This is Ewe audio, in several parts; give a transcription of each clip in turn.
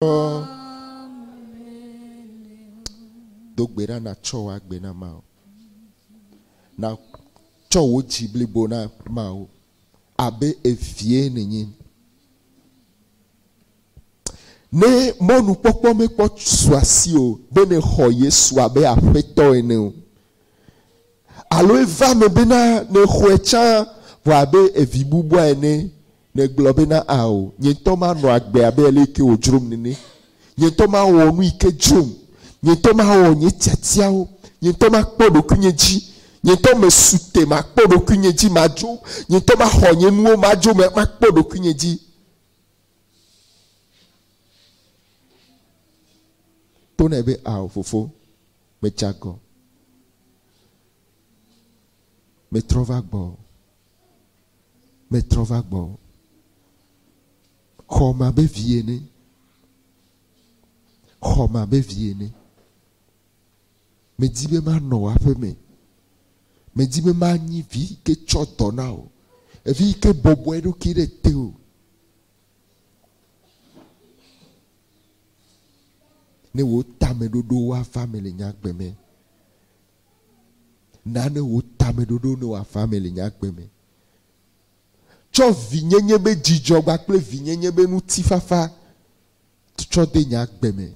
Do gbe ɖa nàtsɔ wò agbe na Mawu. Nàtsɔ wò dzi blibo na Mawu abe evie nènye. Ne mɔnukpɔkpɔ mekpɔ su asiwò be nèxɔ Yesu abe Aƒetɔ ene o, alo eva eme bena nèxɔe tsã vɔ abe evi bubua ene, nègblɔ bena, Ao, nye ŋutɔ manɔ agbe abe aleke wòdzrom nene. Nye ŋutɔ mawɔ nu yi ke dzrom. Nye ŋutɔ mawɔ nye tiatiawo. Nye ŋutɔ makpɔ ɖokuinye dzi. Nye ŋutɔ mesu te makpɔ ɖokuinye dzi madzo. Nye ŋutɔ maxɔ nye nuwo madzo makpɔ ɖokuinye dzi. To nɛ be, Ao, fofo, medze agɔ. Metrɔ va gbɔwò. Metrɔ va gbɔwò. Xɔm abe vi ene. Xɔm abe vi ene. Medi be manɔ wò aƒe me. Medi be manyi vi yi ke tsɔ dɔ na wò. Evi yi ke bɔbɔ eɖokui ɖe tewò. Ne wò tameɖoɖowo ava eme le nye agbe me. Na ne wò tameɖoɖo ne wòava eme le nye agbe me. Tsɔ vinyenye be dzidzɔ kpakple vinyenye be ŋutifafa tsɔ de nye agbe me.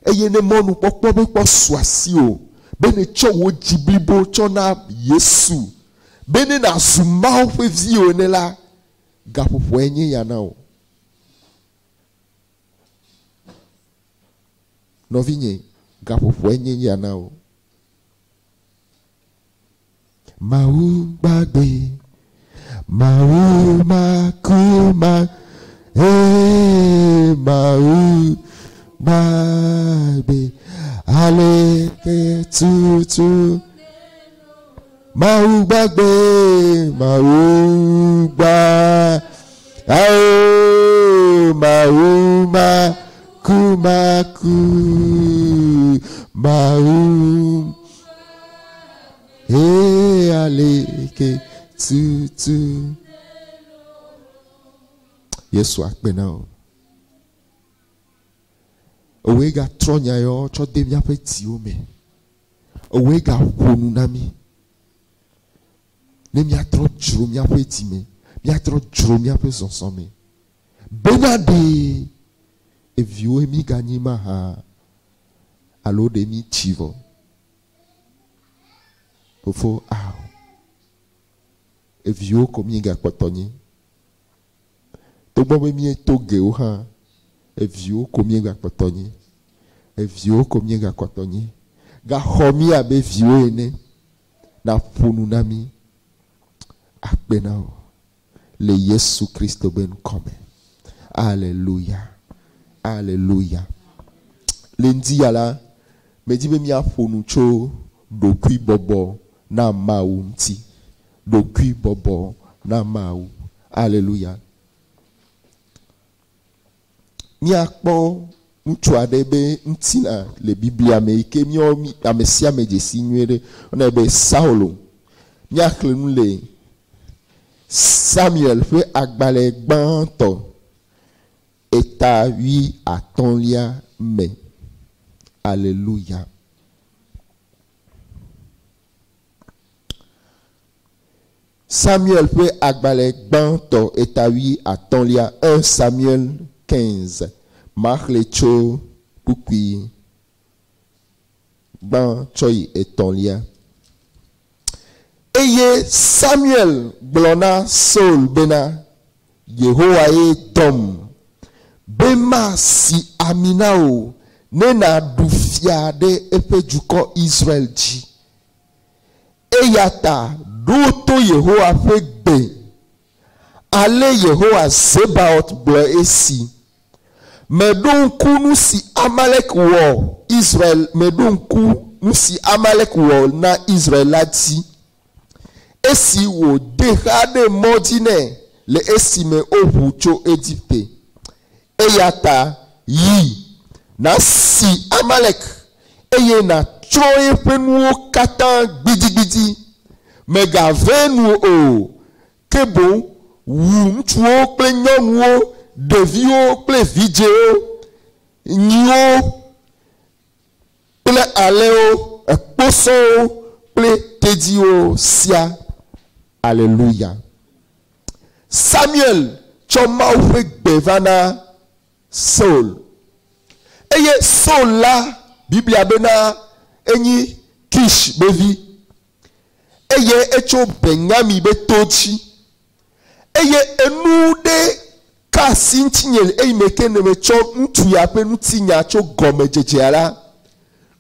Eye ne mɔnukpɔkpɔ be kpɔ su asiwò be nètsɔ wò dzi blibo tsɔ na Yesu be ne nàzu Mawu ƒe vi ene la, gaƒoƒoae nye ya na wò. Nɔvinye, gaƒoƒoae nye ya na wò. Mawu gbagbe, Mawu makuma, ee Mawu gbagbe, aleke tutu. Mawu gbagbe, Mawu gba, ao Mawu makumaku, Mawu ee aleke tutu. Yesu akpe na wò. Ewòe gatrɔ nya yawo tsɔ de míaƒe dziwo me. Ewòe gaƒo nu na mí ne míatrɔ dzro míaƒe dzi me, míatrɔ dzro míaƒe zɔzɔ me. Bena ɖe eviwoe míganyi mahã alo ɖe mítsi vɔ? Fofo, ao. Eviwo ko míegakpɔtɔ nyi. Togbɔ be míeto gewo hã, eviwo ko míegakpɔtɔ nyi. Eviwo ko míegakpɔtɔ nyi. Gaxɔ mí abe viwo ene, nàƒo nu na mí. Akpe na wò le Yesu Kristo be ŋkɔ me. Aleluya. Aleluya. Le ŋdi ya la, medi be míaƒo nu tso ɖokuibɔbɔ na Mawu ŋuti. Ɖokuibɔbɔ na Mawu. Aleluya. Míakpɔ ŋutsu aɖe be ŋutilã le Biblia me yi ke míawo mí ame sia ame dze si nyuie ɖe. Wonɛ be Saulo. Míaxlẽ nu le Samuel ƒe agbalẽ gbãtɔ eta wui atɔ̃lia me. Aleluya. Samuel ƒe agbalẽ gbãtɔ eta wui atɔ̃lia, 1 Samuel 15, maxlẽ tso kpukpui gbã tsɔ yi etɔ̃lia. Eye Samuel gblɔ na Saul bena, Yehowa ye dɔm be masi ami na wò ne nàɖu fia ɖe eƒe dukɔ Israel dzi. Eya ta ɖo to Yehowa ƒe gbe. Ale Yehowa Zebaot gblɔ esi, Meɖo ŋku nu si Amalek wɔ Israel meɖo ŋku nu si Amalek wɔ na Israel la dzi, esi wòde xa ɖe mɔ dzi nɛ le esime woʋu tso Egipte. Eya ta yi, nàsi Amalek, eye nàtsrɔ̃ eƒe nuwo katã gbidigbidi. Mègave nu o, ke boŋ wu ŋutsuwo kple nyɔnuwo, ɖeviwo kple vidzĩwo, nyiwo kple alẽwo, kposɔwo kple tedziwo sia. Aleluya. Samuel tsɔ Mawu ƒe gbe va na Saul. Eye Saul la, Biblia bena enyi Kish be vi, eye etso Benyamin be to dzi. Eye enu ɖe ka asi ŋutinye eyime ke ne metsɔ ŋutsu ya ƒe ŋutinya tso gɔmedzedzea la,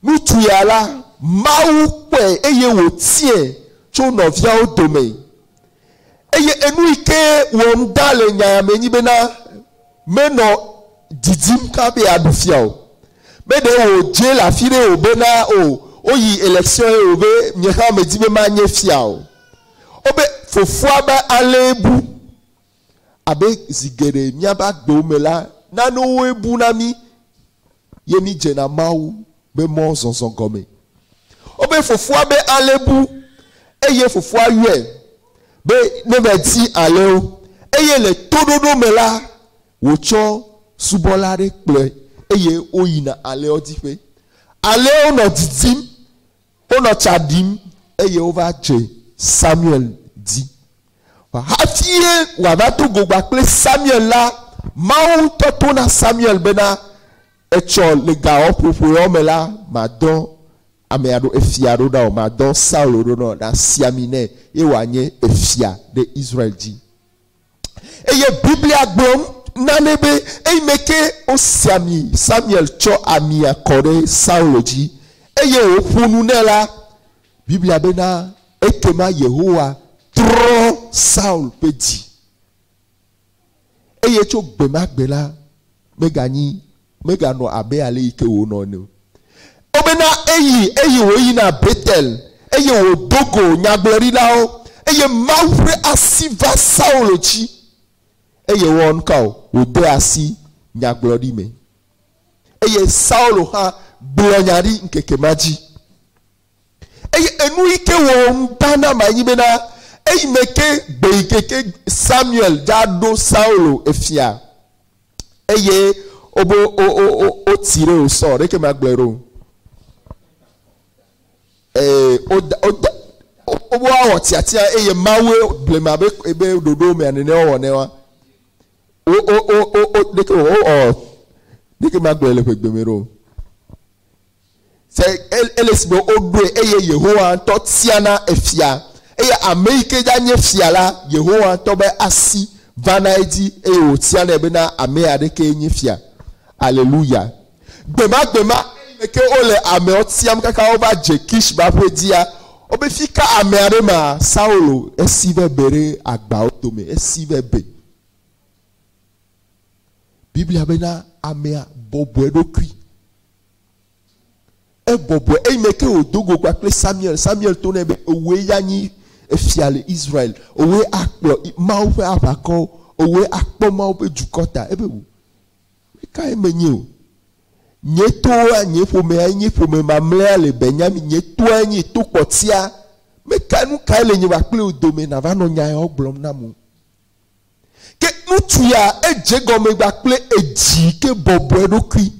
ŋutsu ya la, Mawu kpɔe eye wòtiae tso nɔviawo dome. Eye enu yi ke wɔm da le nya ya me nyi bena menɔ didim ka be yeaɖu fia o. Meɖe wòdze le afi ɖe o bena o woyi election ye wòbe nye hã medi be manye fia o. Wobe fofoa be alẽe bu. Abe zi geɖe míaƒe agbewo me la, nanewoe bu na mí ye mídzena Mawu be mɔ zɔzɔ gɔme. Wobe fofoa be alẽ bu eye fofoa yɔe be ne va di alẽwo eye le toɖoɖo me la, wòtsɔ subɔla aɖe kplɔe eye woyina alẽwo diƒe. Alẽwo nɔ didim, wonɔ tsa ɖim eye wova dze Samuel dzi. Hafie wòava do go gba kple Samuel la, Mawu ŋutɔ to na Samuel bena, Etsɔ le gaxɔƒoƒo yawo me la, madɔ ame aɖo, efia ɖo ɖa wò, madɔ Saulo ɖo ɖa wò, nàsi ami nɛ ye wòanye efia ɖe Israel dzi. Eye Biblia gblɔ nane be eyime ke wosi ami, Samuel tsɔ amia kɔ ɖe Saulo dzi eye wòƒo nu nɛ la, Biblia bena ekema Yehowa trɔ Saul ƒe dzi. Eye tso gbe ma gbe la, meganyi, meganɔ abe ale yi ke wònɔ ene o. Wobena eyi eye wòyina Betel, eye wòdo go nyagblɔɖilawo, eye Mawu ƒe asi va Saulo dzi, eye wòwɔ nuka o? Wòde asi nyagblɔɖi me. Eye Saulo hã gblɔ nya ɖi ŋkeke ma dzi. Eye enu yi ke wɔ ŋda na ma nyi bena, eyime ke gbe yi ke ke Samuel dza ɖo Saulo efia, eye wobe wo wo wo woti ɖe o sɔ ɖeke ma gblɔe ɖo. Ee, woda woda wobe woawɔ tiatia eye Mawue blema be ebe ɖoɖo mea nene wowɔ ne wa. Wo wo wo wo wo ɖeke wo wɔ ɖeke ma gblɔe le ƒe gbe me ɖo. Se ele si be woɖoe eye Yehowa ŋutɔ tiana efia. Eye ame yi ke dza nye fia la, Yehowa ŋutɔ be asi vana edzi eye wòtianɛ bena ame aɖekee nye fia. Aleluya. Gbemagbe ma eyime ke wole amewo tiam kaka wova dze Kish be aƒe dzia, wobe fika ame aɖe ma, Saulo esi va be ɖe agbawo dome, esi va be. Biblia bena amea bɔbɔ eɖokui. Ebɔbɔe. Eyime ke wòdo go kpakple Samuel, Samuel to nɛ be, Ewòe ya nyi efia le Israel. Ewòe akplɔ Mawu ƒe aʋakɔwo. Ewòe akpɔ Mawu ƒe dukɔ ta. Ebe, Wò, mekae menye o? Nye toa, nye ƒomea nye ƒome mamlɛa le Benyamin. Nye toae nye to kpɔtia. Meka, nu kae le nye kpakple wò dome nàva nɔ nya yawo gblɔm nam o? Ke ŋutsu ya edze egɔme kpakple edzi ke bɔbɔ eɖokui.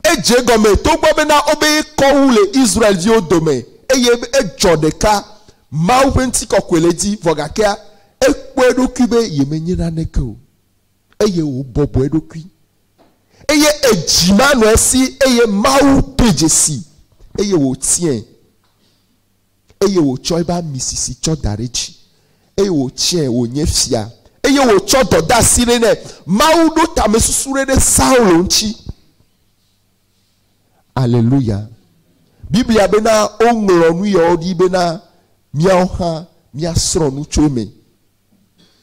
Edze egɔme togbɔ bena wobe yekɔ wu le Israel-viwo dome eye edzɔ ɖeka Mawu ƒe ŋutikɔkɔe le edzi vɔ gakea ekpɔ eɖokui be yemenye naneke o eye wòbɔbɔ eɖokui. Eye edzi manɔ esi eye Mawu de dzesi eye wòtiae. Eye wòtsɔ eƒe ami sisi tsɔ da ɖe edzi, eye wòtsiãe wònye fia, eye wòtsɔ dɔdeasi ɖe nɛ. Mawu ɖo tamesusu ɖe ɖe Saulo ŋuti. Aleluya. Biblia bena woŋlɔ nu yawo ɖi bena míawo hã míasrɔ̃ nu tso eme.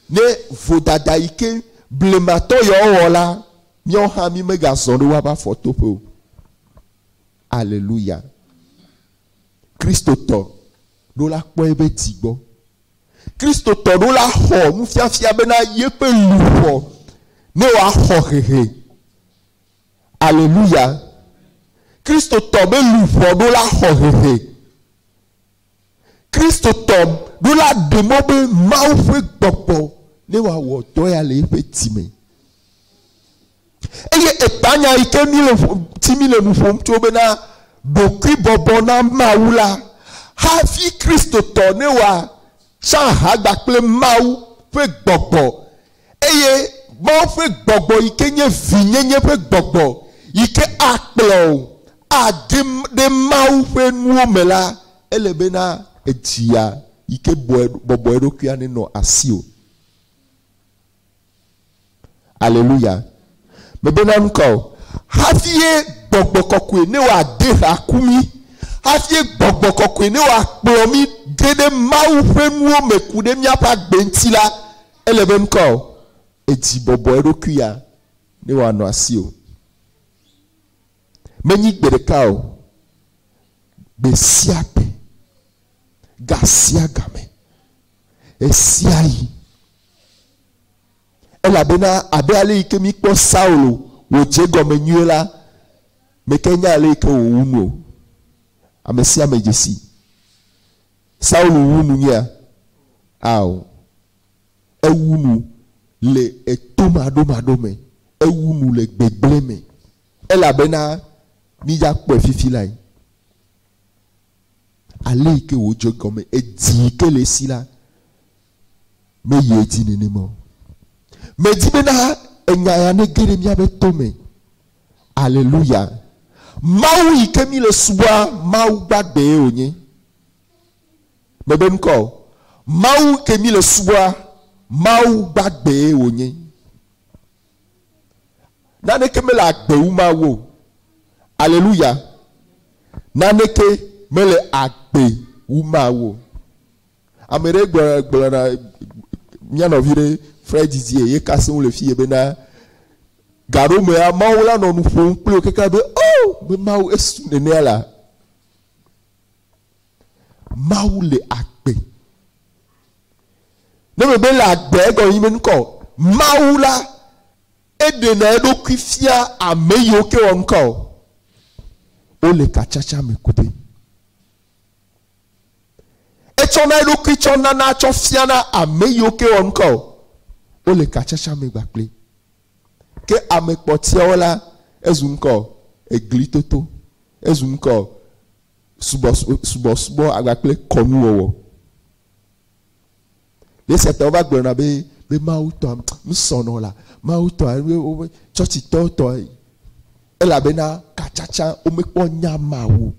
Ne vodada yi ke blematɔ yawo wɔ la, míawo hã mímegazɔ ɖe woaƒe afɔtoƒe o. Aleluya. Kristotɔ ɖo la kpɔ eƒe dzi gbɔ. Kristotɔ ɖo la xɔ nufiafia bena yeƒe luʋɔ ne wòaxɔ hehe. Aleluya. Kristotɔ be luʋɔ ɖo la xɔ hehe. Kristotɔ ɖo la ɖe mɔ be Mawu ƒe gbɔgbɔ ne wòawɔ dɔ ya le eƒe dzi me. Eye etanya yi ke mi le ŋuti mi le nu ƒom tso bena ɖokuibɔbɔ na Mawu la, hafi Kristotɔ ne wòatsa hagba kple Mawu ƒe gbɔgbɔ eye Mawu ƒe gbɔgbɔ yi ke nye vinyenye ƒe gbɔgbɔ yi ke akplɔ wò age ɖe Mawu ƒe nuwo me la, ele bena edzia yi ke bɔbɔ eɖokuia nenɔ asiwò. Aleluya. Mebena nuka o? Hafi ye gbɔgbɔ kɔkɔe ne wòade ha ku mí, hafi ye gbɔgbɔ kɔkɔe ne wòakplɔ mí ge ɖe Mawu ƒe nuwo me ku ɖe míaƒe agbe ŋuti la, ele be nuka o? Edzi bɔbɔ eɖokui ya ne wòanɔ asiwò. Menyi gbe ɖeka o, gbe sia gbe, ga sia game, ɣesiaɣi. Elabena abe ale yi ke míkpɔ Saulo wòdze egɔme nyuie la, meke nya ale yi ke wòwu nu o. Ame sia ame dze sii. Saulo wu nu nyuia? Ao. Ewu nu le etomaɖomaɖo me. Ewu nu le gbegblẽ me. Elabena mídza kpɔe fifi lae. Ale yi ke wòdze egɔme, edzi yi ke le esi la, meyi edzi nenema o. Medi bena enya ya nege ɖe míaƒe to me. Aleluya. Mawu yi ke míle subɔa, Mawu gbagbee wònye. Mebe ŋkɔ o. Mawu ke míle subɔa, Mawu gbagbee wònye. Naneke mele agbe wu Mawu o. Aleluya. Naneke mele agbe wu Mawu o. Ame ɖe gblɔ gblɔna mía nɔvi ɖe Fred Didier ye ka se ŋu le fiye bena gaɖomea Mawu la nɔ nu ƒom kpli wo kaka be oh be Mawu esu nenea la. Mawu le agbe. Ne mebe le agbe egɔme nyi be nukɔ Mawu la eɖena eɖokui fia ame yiwo ke wɔ nukɔ wole katsatsa me ku ɖe. Etsɔna eɖokui tsɔ nana tsɔ fiana ame yiwo ke wɔ nuka o, wole katsatsa me gbakple. Ke ame kpɔtiawo la, ezu nuka o, egli toto, ezu nuka o, subɔsubɔ agbakple kɔnuwɔwɔ. Le esia ta wova gblɔna be be Mawu tɔa nusɔnɔ la, Mawu tɔa tsɔtsitɔwo tɔa, elabena katsatsa womekpɔ nya Mawu.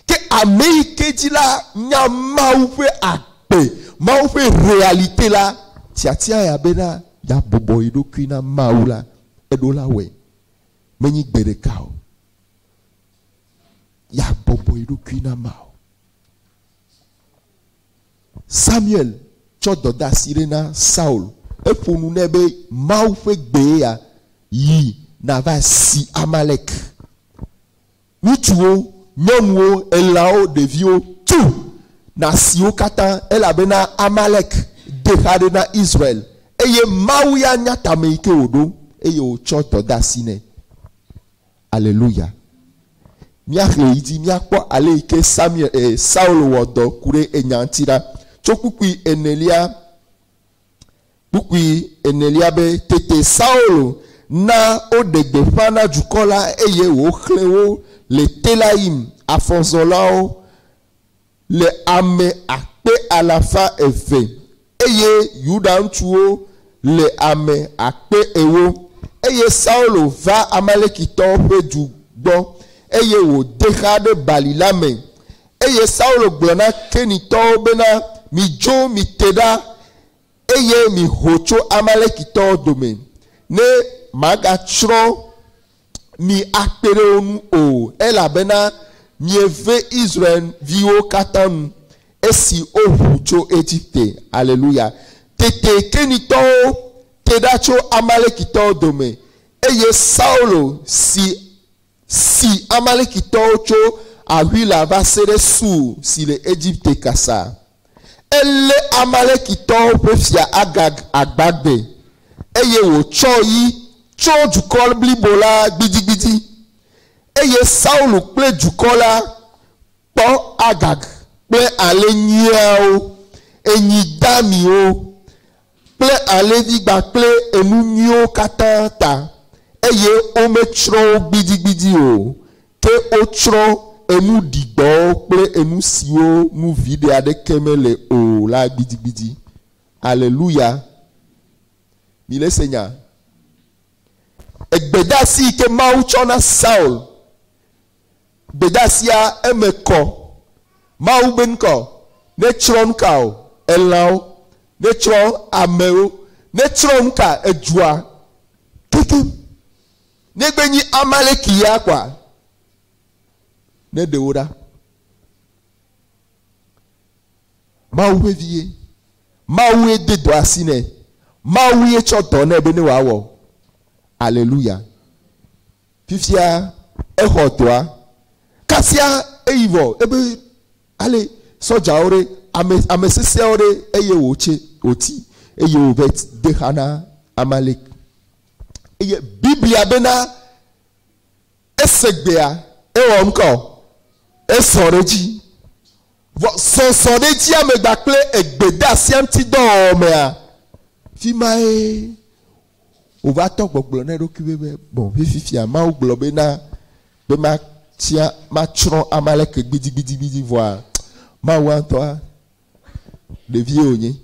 Ke ame yi ke dzi la nya Mawu ƒe agbe, Mawu ƒe realite la, tiatia ya bena yeabɔbɔ ye ɖokui na Mawu la, eɖo la wɔe. Menyi gbe ɖeka o. Yeabɔbɔ ye ɖokui na Mawu. Samuel tsɔ dɔdeasi ɖe na Saul. Eƒo nu nɛ be Mawu ƒe gbee ya, yi nàva si Amalek. Ŋutsuwo, nyɔnuwo, elãwo, ɖeviwo, tu nàsi wo katã, elabena Amalek de xa ɖe na Israel, eye Mawu ya nya tame yi ke wòɖo, eye wòtsɔ dɔ de asi nɛ. Aleluya! Míaxlẽ yi dzi míakpɔ ale yi ke Samuel, e, Saulo wɔ dɔ ku ɖe enya ŋuti ɖa. Tso kpukpui enelia Kpukpui enelia be, Tete Saulo na woɖe gbeƒã na dukɔ la, eye wòxlẽ wo le Telaim afɔzɔlawo le ame akpe alafa eve, eye Yuda-ŋutsuwo le ame akpe ewo. Eye Saulo va Amalekitɔwo ƒe du gbɔ, eye wòde xa ɖe bali la me. Eye Saulo gblɔ na Kenitɔwo bena, Midzo, mite ɖa, eye miho tso Amalekitɔwo dome, ne magatsrɔ̃ mi akpe ɖe wo ŋu o, elabena mieve Israel-viwo katã nu, esi woʋu tso Egipte. Aleluya! Tete Kenitɔwo te ɖa tso Amalekitɔwo dome, eye Saulo si Si Amalekitɔwo tso Axila va se ɖe Sur si le Egipte kasa. Elé Amalekitɔwo ƒe fia Agag agbagbe, eye wòtsɔ yi tso dukɔ blibo la gbidigbidi. Eye Saul kple dukɔ la kpɔ Agag kple alẽ nyuiawo, enyi damiwo. kple alẽvi kpakple enu nyuiwo katã ta, eye wometsrɔ̃ wo gbidigbidi o, ke wotsrɔ̃ enu ɖigbɔwo kple enu siwo ŋu viɖe aɖeke mele o la gbidigbidi. Aleluya! Mile se nya. Egbedeasi yi ke Mawu tsɔ na Saul, gbedeasia eme kɔ. Mawu be ŋkɔ netsrɔ̃ nuka o? Elãwo. Netsrɔ̃ amewo. Netsrɔ̃ nuka? Edua kekeŋ. Negbe nyi Amaleki ya kɔa, neɖe wo ɖa. Mawu ƒe vie. Mawue de dɔ asi nɛ. Mawue tsɔ dɔ nɛ be ne wòawɔ. Aleluya. Fifia exɔ dɔa. Kasia eyi vɔ ebe ale sɔdzawo ɖe, ame ame sesẽawo ɖe eye wòtse wòti eye wòve de xa na Amalek. Eye Biblia bena ese gbea ewɔ ŋkɔ esɔ ɖe edzi. Vɔ sɔsɔ ɖe edzia megba kple egbedeasia ŋuti dɔwɔwɔ mea, fi mae wòva tɔ gbɔgblɔ na eɖokui be be, Bon, fifia Mawu gblɔ be na be matia matsrɔ̃ Amalek gbidigbidigbidi vɔa Mawua ŋutɔa ɖevie wònye.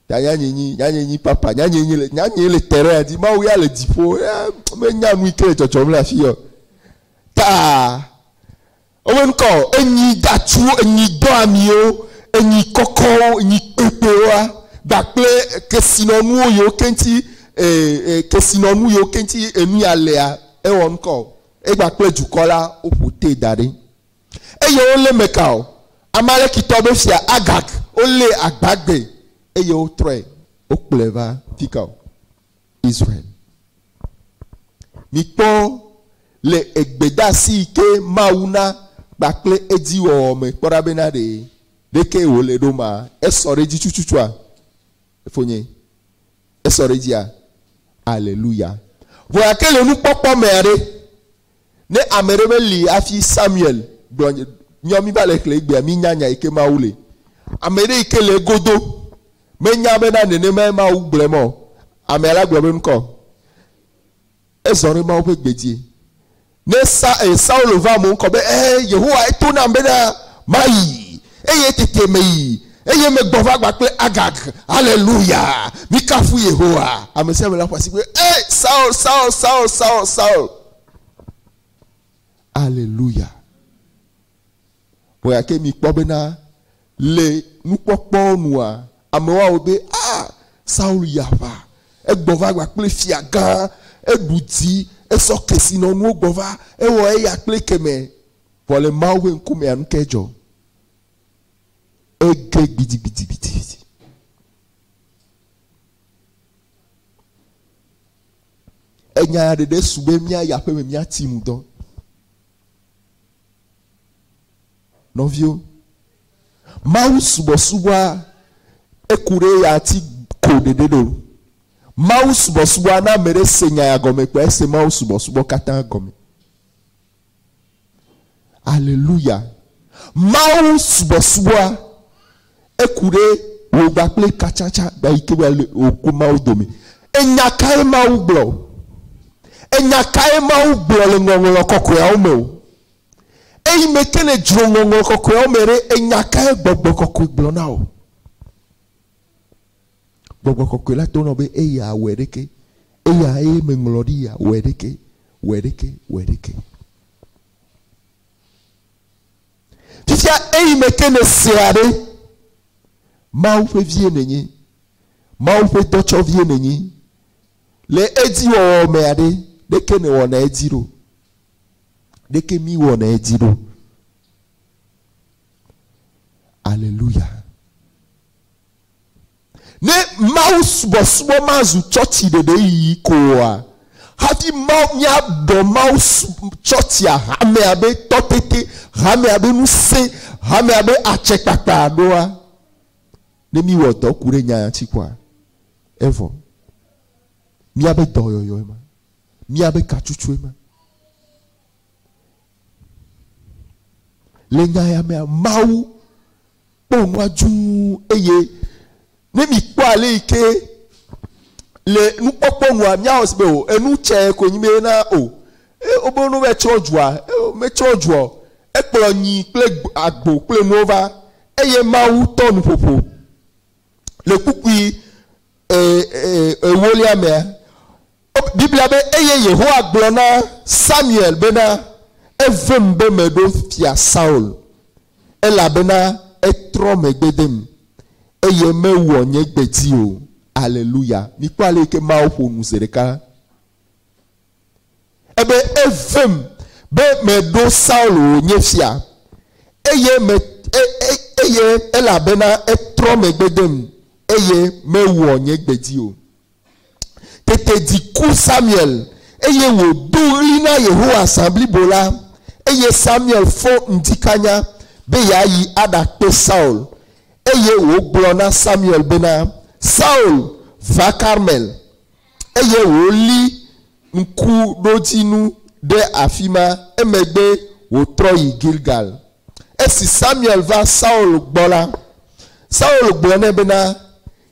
Ta nyanye nyi nyanye nyi papa nyanye nyi le nyanye le terrain dzi Mawu ya le dziƒo ya menya nu yi ke le dzɔdzɔm le afi yɔ. Ta Wobe ŋkɔ enyi datsuwo, enyi dɔamiwo, enyi kɔkɔwo, enyi kpekpewoa, gbakple kesinɔnuwo yiwo ke ŋuti kesinɔnu yiwo ke ŋuti enu ya lea, ewɔ ŋkɔ. Egbakple dukɔ la woƒo te da ɖi. Eye wolé meka o, Amalekitɔ be fia Agag, wolée agbagbe eye wotrɔe, wokplɔe va fika o? Israel. Mikpɔ le egbedeasi yi ke Mawu na kpakple edziwɔwɔ me kpɔ ɖa bena ɖe ɖeke wòle ɖo ma, esɔ ɖe edzi tututua? Efonye, esɔ ɖe edzia? Aleluya. Vɔ gake le nukpɔkpɔ mea ɖe, ne ame ɖe meli hafi Samuel gblɔ nyɔ mi va le xlẽ egbea, mi nya nya yi ke Mawu le. Ame ɖe yi ke le egodo menya bena nenemae Mawu gblɔe ma o. Amea la gblɔ be ŋkɔ. Ezɔ ɖe Mawu ƒe gbe dzi. Ne Sa, e, Saulo va amewo ŋkɔ be, Ee, Yehowa eto nam bena mayi, eye tete meyi, eye megbɔ va gba kple Agag. Aleluya! Mikafu Yehowa! Ame sia ame la ƒo asi be, Ee, Saul, Saul, Saul, Saul, Saul. Aleluya! Vɔ gake mikpɔ bena le nukpɔkpɔwo nua, amewo awɔ be, Ah, Saul yi aʋa, egbɔ va gba kple fia gã, eɖu dzi, esɔ kesinɔnuwo gbɔ va, ewɔ eya kple ekemɛ. Vɔ le Mawu ƒe ŋkumea, nu kae dzɔ? Ege gbidigbidigbidi. Enya ya ɖeɖe su be míayi aƒeme míati nu dɔ. Nɔviwo, Mawu subɔsubɔa eku ɖe eya ti ko ɖeɖe ɖo. Mawu subɔsubɔa na ame ɖe se nya ya gɔme kpɔa ese Mawu subɔsubɔ katã gɔme. Aleluya. Mawu subɔsubɔa eku ɖe wò gba kple katsatsa gba yi ke le wò ku Mawu dome. Enya kae Mawu gblɔ? Enya kae Mawu gblɔ le ŋɔŋlɔ kɔkɔeawo me o? Eyi me ke nèdzro Ŋɔŋlɔ Kɔkɔeawo me ɖe, enya kae Gbɔgbɔ Kɔkɔe gblɔ na wò? Gbɔgbɔ Kɔkɔe la to na wò be eya wɔe ɖeke, eya eye meŋlɔ ɖi ya wɔe ɖeke, wɔe ɖeke, wɔe ɖeke. Fifia eyi me ke nèsea ɖe, Mawu ƒe vie nènye, Mawu ƒe dɔtsɔvie nènye. Le edziwɔwɔ mea ɖe, ɖeke nèwɔna edzi ɖo? Ɖeke mi wɔna edzi ɖo. Aleluya. Ne Mawu subɔsubɔ mazu tsɔtsi ɖeɖe yiyi ko oa, hafi Mawu míaɖɔ Mawu tsɔtsia hamea be tɔtete, hamea be ŋusẽ, hamea be atsɛkpakpa ɖoa, ne míwɔ dɔ ku ɖe nya ya ŋuti kpɔa, evɔ. Míabe dɔyɔyɔe ma. Míabe katsutsue ma. Le nya ya mea, Mawu kpɔ nua dũu eye Ne mikpɔ ale yi ke le nukpɔkpɔ nua, míawɔ si be o, enu tsɛ ko nyi be na o. E wobe no va tsrɔ̃ dua, e metsrɔ̃ dua o. Ekplɔ nyi kple agbo kple nuwo va eye Mawu tɔ nuƒoƒo. Le kpukpui e, e, ewolia mea, Biblia be eye Yehowa gblɔ na Samuel bena, Evem be meɖo fia Saul, elabena etrɔ megbe dem, eye mewɔ nye gbe dzi o. Aleluya. Mikpɔ ale yi ke Mawu ƒo nu zi ɖeka. Ebe evem be meɖo Saul wònye fia, eye me, e, e, eye elabena etrɔ megbe dem, eye mewɔ nye gbe dzi o. Tete dzi ku Samuel, eye wòdo ɣli na Yehowa zã blibo la. Eye Samuel fɔ ŋdi kanya be yeayi aɖakpe Saul. Eye wògblɔ na Samuel bena, Saul va Karmel. Eye wòli ŋkuɖodzinu ɖe afi ma, emegbe wòtrɔ yi Gilgal. Esi Samuel va Saul gbɔ la, Saul gblɔ nɛ bena,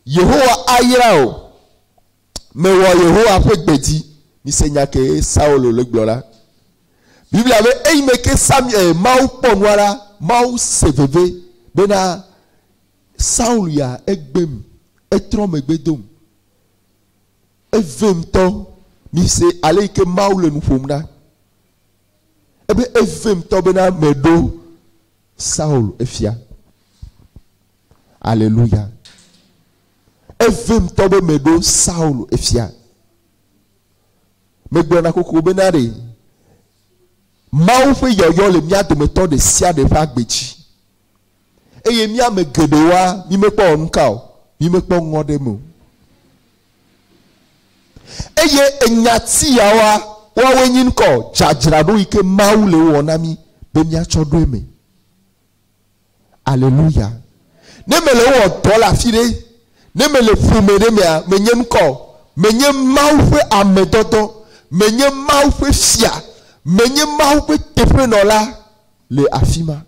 Yehowa ayra wò. Mewɔ Yehowa ƒe gbe dzi. Mise nya ke Saulo le gblɔ la. Biblia be eyime ke Samuel eh, Mawu kpɔ nua la, Mawu se veve bena Saul ya egbem, etrɔ megbe dom. Eve ŋutɔ. Mise ale yi ke Mawu le nu ƒom na. Ebe eve ŋutɔ bena meɖo Saul efia. Aleluya. Eve ŋutɔ be meɖo Saul efia. Megblɔna kokoko bena ɖe Mawu ƒe yɔyɔ le mía dometɔ ɖe sia ɖe ƒe agbe dzi. Eye mía ame geɖewoa, mí mekpɔ wɔ nuka o, mí mekpɔ ŋɔ ɖe eme o. Eye enyati yawoa, woawoe nyi ŋkɔ dzadzraɖo yi ke Mawu le wɔ na mí be míatsɔ ɖo eme. Aleluya. Ne mele wɔ dɔ le afi ɖe, ne mele ƒome ɖe mea, menye ŋkɔ, menye Mawu ƒe amedɔdɔ, menye Mawu ƒe fia, menye Mawu ƒe teƒenɔla le afi ma.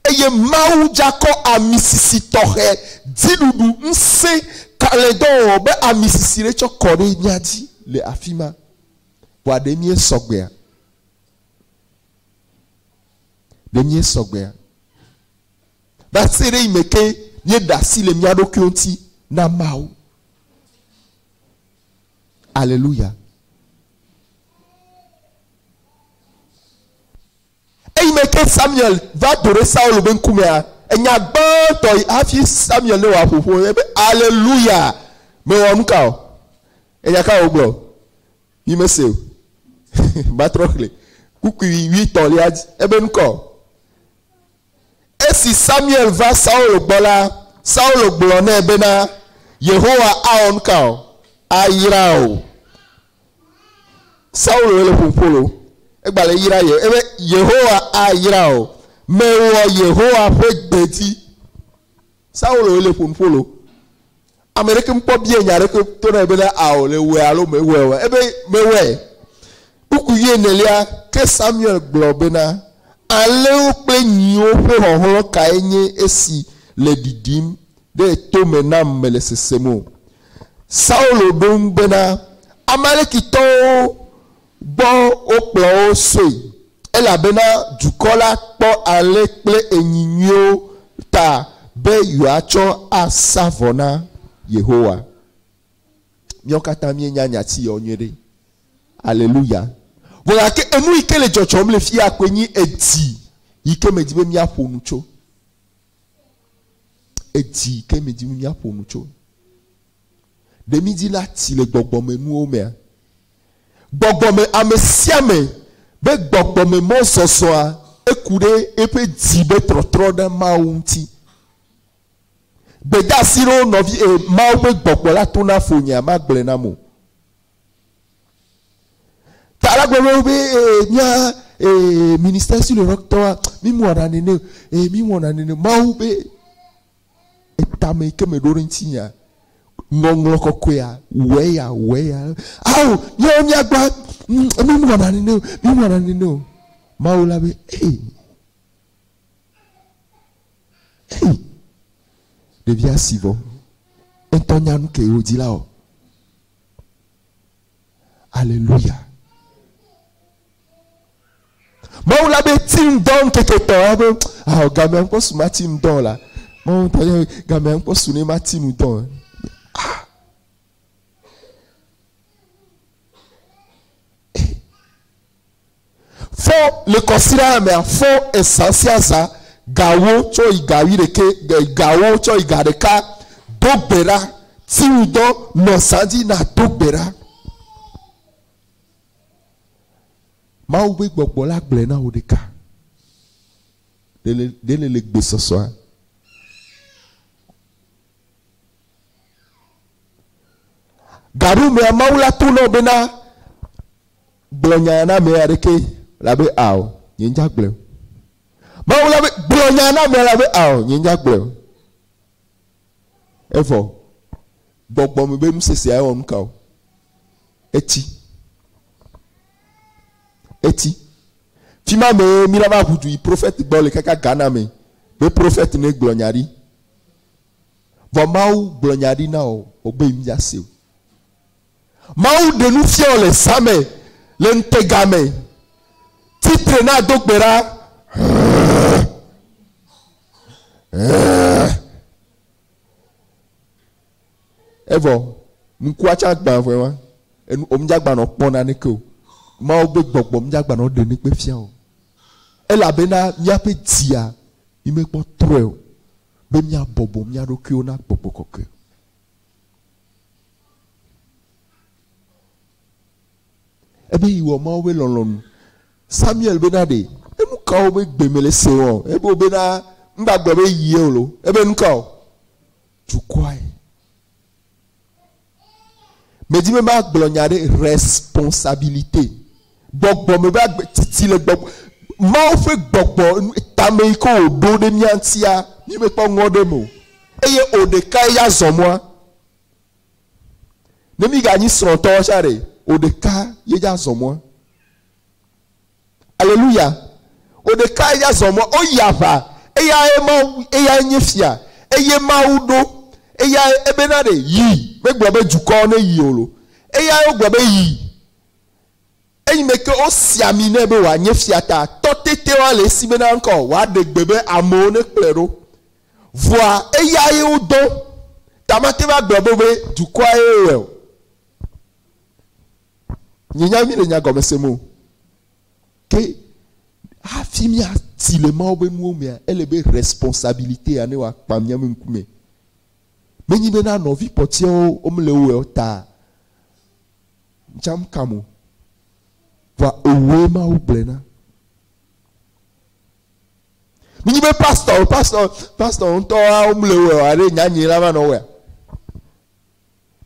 Eye Mawu dzakɔ ami sisi tɔxɛ, dziɖuɖu, ŋusẽ, kalẽdɔwɔwɔ be ami sisi ɖe tsɔ kɔ ɖe mía dzi le afi ma. Vɔa ɖe míesɔ gbea? Ɖe míesɔ gbea? Va se ɖe yime ke míeɖe asi le mía ɖokuiwo ŋuti na Mawu. Aleluya. Eyime ke Samuel va do ɖe Saulo be ŋkumea, enya gbãtɔ yi hafi Samuel ne wòaƒo ƒo ebe Aleluya! Mewɔ nu ka o? Enya ka wògblɔ? Mi mese o. Matrɔ xlẽ kpukpui wuietɔ̃lia dzi. Ebe ŋkɔ. Esi Samuel va Saulo gbɔ la, Saulo gblɔ nɛ bena, Yehowa awɔ nu ka o? Ayra o. Saulo le ƒoƒo lo. Egba le yra ye. Ebe Yehowa ayra o. Mewɔ Yehowa ƒe gbe dzi. Saulo le ƒoƒo lo. Ame ɖeke mekpɔ bia nya ɖeke to na bena ao le wɔe alo mewɔe o. Ebe mewɔe. Kpukpui wuienelia, ke Samuel gblɔ bena, Alẽwo kple nyiwo ƒe hɔhlɔ̃ kae nye esi le ɖiɖim ɖe to me nam mele sesem o? Saulo ɖo ŋu bena, Amalekitɔwo gbɔ wokplɔ wo soe, elabena dukɔ la kpɔ alẽ kple enyi nyuiwo ta be yewoatsɔ asa vɔ na Yehowa. Míawo katã míenya nyati yawo nyuie ɖe. Aleluya. Vɔ gake enu yi ke le dzɔdzɔm le fiya koe nyi edzi yi ke medi be míaƒo nu tso. Edzi yi ke medi be míaƒo nu tso. Ɖe mídi la tsi le gbɔgbɔmenuwo mea? Gbɔgbɔme ame sia ame be gbɔgbɔme mɔzɔzɔa eku ɖe eƒe dzi be trɔtrɔ ɖe Mawu ŋuti. Gbedeasi ɖewo nɔvi e Mawu ƒe gbɔgbɔ la to na fonyea magblɔe nam o. Ta la gblɔ be e mía e ministère sur le roc tɔa mi wɔna nene e mi wɔna nene Mawu be etame ke me ɖo ɖe ŋuti nya ŋɔŋlɔ kɔkɔea wɔe ya wɔe ya ao míawo míagba mi wɔna nene o mi wɔna nene o Mawu la be ee ei ɖevia si vɔ. Eŋutɔ nya nu ke wòdi la wɔ. Aleluya. Mawu la be ti ŋdɔ ŋkeke tɔ la be awɔ gamea ŋkpɔ su ma ti ŋdɔ la. Mawu ŋutɔ ye gamea ŋkpɔ su ne ma ti ŋdɔ. Ah. Fɔ le kɔsiɖa mea fɔ ezã sia zã gawo tsɔ yi ga wuiɖekɛ gawo tsɔ yi ga ɖeka do gbe ɖa ti ŋdɔ nɔ zã dzi na do gbe ɖa. Mawu be gbɔgbɔ la gblɔe na wò ɖeka. Ɖe le le gbesɔsɔa. Gaɖomea Mawu la to na wò bena gblɔ nya na ame aɖeke la be ao, nye ŋdza gblɔe o. Mawu la be gblɔ nya na ame la be ao, nye ŋdza gblɔe o. Evɔ gbɔgbɔ me be nusesea ewɔ nuka o? Etsi. Etsi. Fima me mi la va ʋu du yi profɛt gbɔ le kaka Ghana me be profɛt ne gblɔ nya ɖi. Vɔ Mawu gblɔ nya ɖi na wò wòbe mía se o. Mawu ɖe nu fia wò le zã me, le ŋutega me. Tsitre na do gbe ɖa. Evɔ ŋkua tsã gbã vɔe wa. Enu omdzagba nɔ kpɔ naneke o. Mawu be gbɔgbɔ mdzagba nɔ ɖe nekpe fia o. Elabena míaƒe dzia mi mekpɔ trɔe o. Be míabɔbɔ mía ɖokuiwo na gbɔgbɔ kɔkɔe. Ebe yi wɔ Mawu be lɔlɔ̃nu. Samuel bena ɖe, enu kawo be gbe mele se wɔ? Ebe wo bena, ŋgba gblɔ be yie o lo. Ebe nu ka o? Dukɔae. Medi be magblɔ nya ɖe responsabilité. Gbɔgbɔ me be agbe titi le gbɔgbɔ Mawu ƒe gbɔgbɔ tame yi ke wòɖo ɖe mía ŋutia, mí mekpɔ ŋɔ ɖe eme o. Eye o ɖekae ya zɔ mɔa. Ne mí ganyi srɔ̃tɔwo tsã ɖe, o ɖeka ye ya zɔ mɔa. Aleluya. O ɖekae ya zɔ mɔ. Woyi aʋa. Eyae Mawu, eyae nye fia. Eye Mawu ɖo. Eyae ebena ɖe yi. Megblɔ be dukɔwo ne yi o lo. Eyae wogblɔ be yi. Eyime ke wosi ami nɛ be wòanye fia ta, tɔtetewoa le esi bena ŋkɔ wòaɖe gbe be amewo ne kplɔe ɖo. Vɔa eyae wodɔ. Ta mate va gblɔ be be dukɔa ye wɔe o. Nye nya mi le nya gɔme sem o. Ke hafi míati le Mawu be nuwo mea, ele be responsabilité ya ne wòakpa míaƒe ŋkume. Menyi bena nɔvi kpɔtiawo womele wɔe o ta ŋtsam kam o. Vɔa ewòe Mawu gblɔe na. Menyi be pastor, pastor, pastor ŋutɔ womele wɔe o aɖe nya nyui la va nɔ wɔea.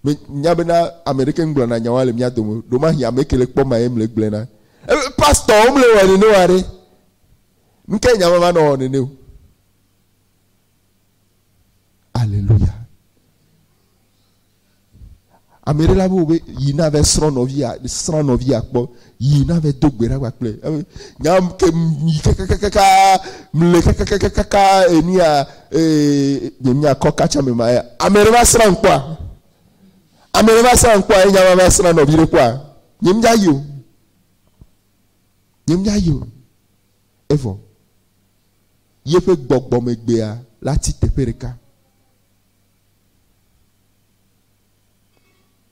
Menya bena ame ɖeke ŋgblɔna nyawoa le mía dome o. Ɖomahi ame ke le kpɔ ma ye mle gblɔe na. Pastor womle wɔe nene oa ɖe. Nukae nya ma va nɔ wɔ nene o? Aleluya. Ame ɖe la be be yi na ve srɔ̃ nɔvia, srɔ̃ nɔvia kpɔ, yi na ve do gbe ɖa kpakple. Nya ke yi kakakaka, mle kakakaka enia ee nye mia kɔ katsa me ma ya. Ame ɖe va srɔ̃ kpɔa? Ame ɖe va srɔ̃ kpɔa? Ye nya ma va srɔ̃ nɔvi ɖe kpɔa? Nye mia yi o. Nye mia yi o. Evɔ yeƒe gbɔgbɔmegbea la ti teƒe ɖeka.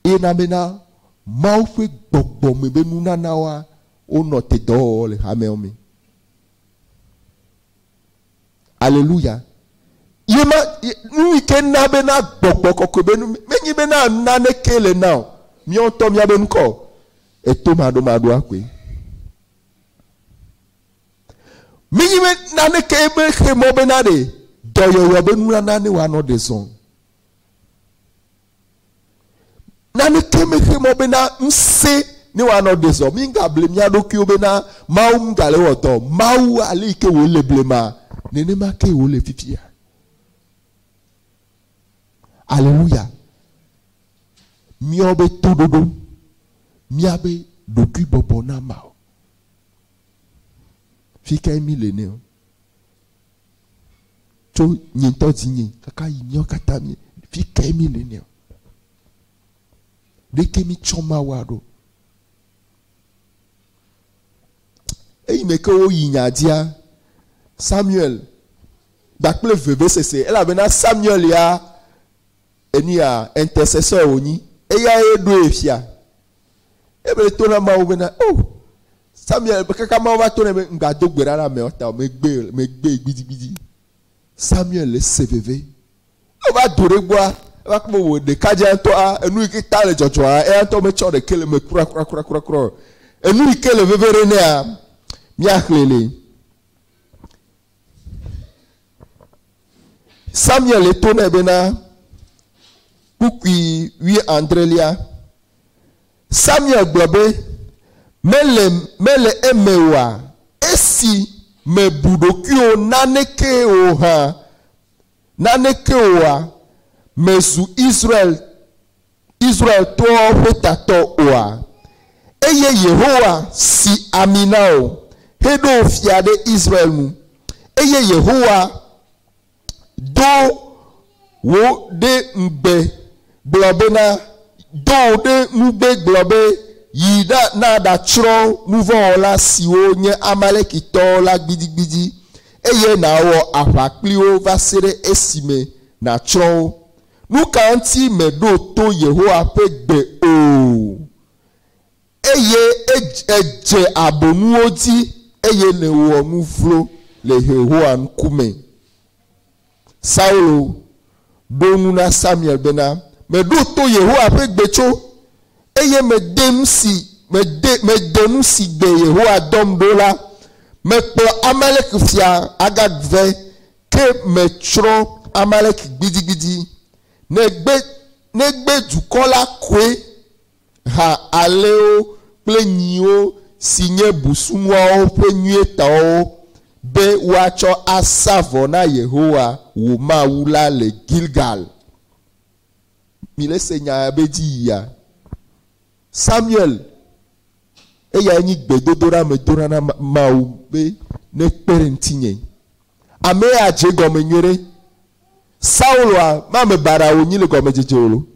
Eye na bena Mawu ƒe gbɔgbɔ me be nunanawoa, wonɔ te dɔwɔwɔ le hameawo me. Aleluya. Ye ma, nu yi ke na bena gbɔgbɔ kɔkɔe be nu, menyi bena naneke le na o. Míawo ŋutɔ míabe ŋkɔ o. Eto maɖomaɖoa koe. Menyi be naneke mexe mɔ bena ɖe dɔyɔyɔ be nunana ne wòanɔ ɖe zɔn. Naneke mexe mɔ bena ŋusẽ ne wòanɔ ɖe zɔ. Mi ŋgable mía ɖokuiwo bena Mawu ŋgale wɔ dɔ. Mawu ale yi ke wòle blema, nenema ke wòle fifia. Aleluya. Míawo be toɖoɖo, míabe ɖokuibɔbɔ na Mawu. Fi kae mi le nɛ o? Tso nye ŋutɔ dzinye kaka yi míawo katã mi. Fi kae mi le nɛ o? Ɖeke mi tsɔ Mawua ɖo? Eyi me ke woyi nya dzia, Samuel kpakple vevesese elabena Samuel ya enu ya intercesseur wònyi, eyae ɖoe fia. Ebe to na Mawu bena, oh, Samuel kaka Mawu va to nɛ be ŋgba do gbe ɖa na amewo ta o, megbe megbe gbidigbidi. Samuel le se veve. Eva do ɖe gbɔa, eva kpɔ wò ɖekadze ŋutɔa, enu yi ke ta le dzɔdzɔa, eya ŋutɔ metsɔ ɖeke le eme kura kura kura kura o. Enu yi ke le veve ɖe nɛa, míaxlẽ le. Samuel le to nɛ bena, kpukpui wuiadrelia. Samuel gblɔ be, Mele mele eme oa, esi mebu ɖokuiwò naneke o hã, naneke oa, mezu Israel Israeltɔwo ƒe tatɔ oa? Eye Yehowa si ami na wò heɖo wò fia ɖe Israel nu. Eye Yehowa do wò ɖe ŋugbe gblɔ bena, do wò ɖe ŋugbe gblɔ be, Yi ɖa naɖatsrɔ̃ nuvɔ̃wɔla siwo nye Amalekitɔwo la gbidigbidi, eye nàwɔ aʋa kpli wo va se ɖe esime nàtsrɔ̃ wo. Nu ka ŋuti mèɖo to Yehowa ƒe gbe o? Eye èdze abonuwo dzi eye nèwɔ nu vlo le Yehowa ŋkume. Saulo ɖo ŋu na Samuel bena, Meɖo to Yehowa ƒe gbe tso, eye mede nu si mede mede nu si gbe Yehowa dɔm ɖo la. Mekplɔ Amalek-fia Agag vɛ, ke metsrɔ̃ Amalek gbidigbidi. Negbe negbe dukɔ la koe ha alẽwo kple nyiwo si nye busunuawo ƒe nyuietɔwo be woatsɔ asa vɔ na Yehowa wò Mawu la le Gilgal. Mi le se nya be dzi yia. Samuel eyae nyi gbedodoɖa me dona na Mawu be nekpe ɖe ŋutinye. Ame ya dze gɔme nyuie ɖe. Sauloa ma ame baɖa wònyi le gɔmedzedze o lo.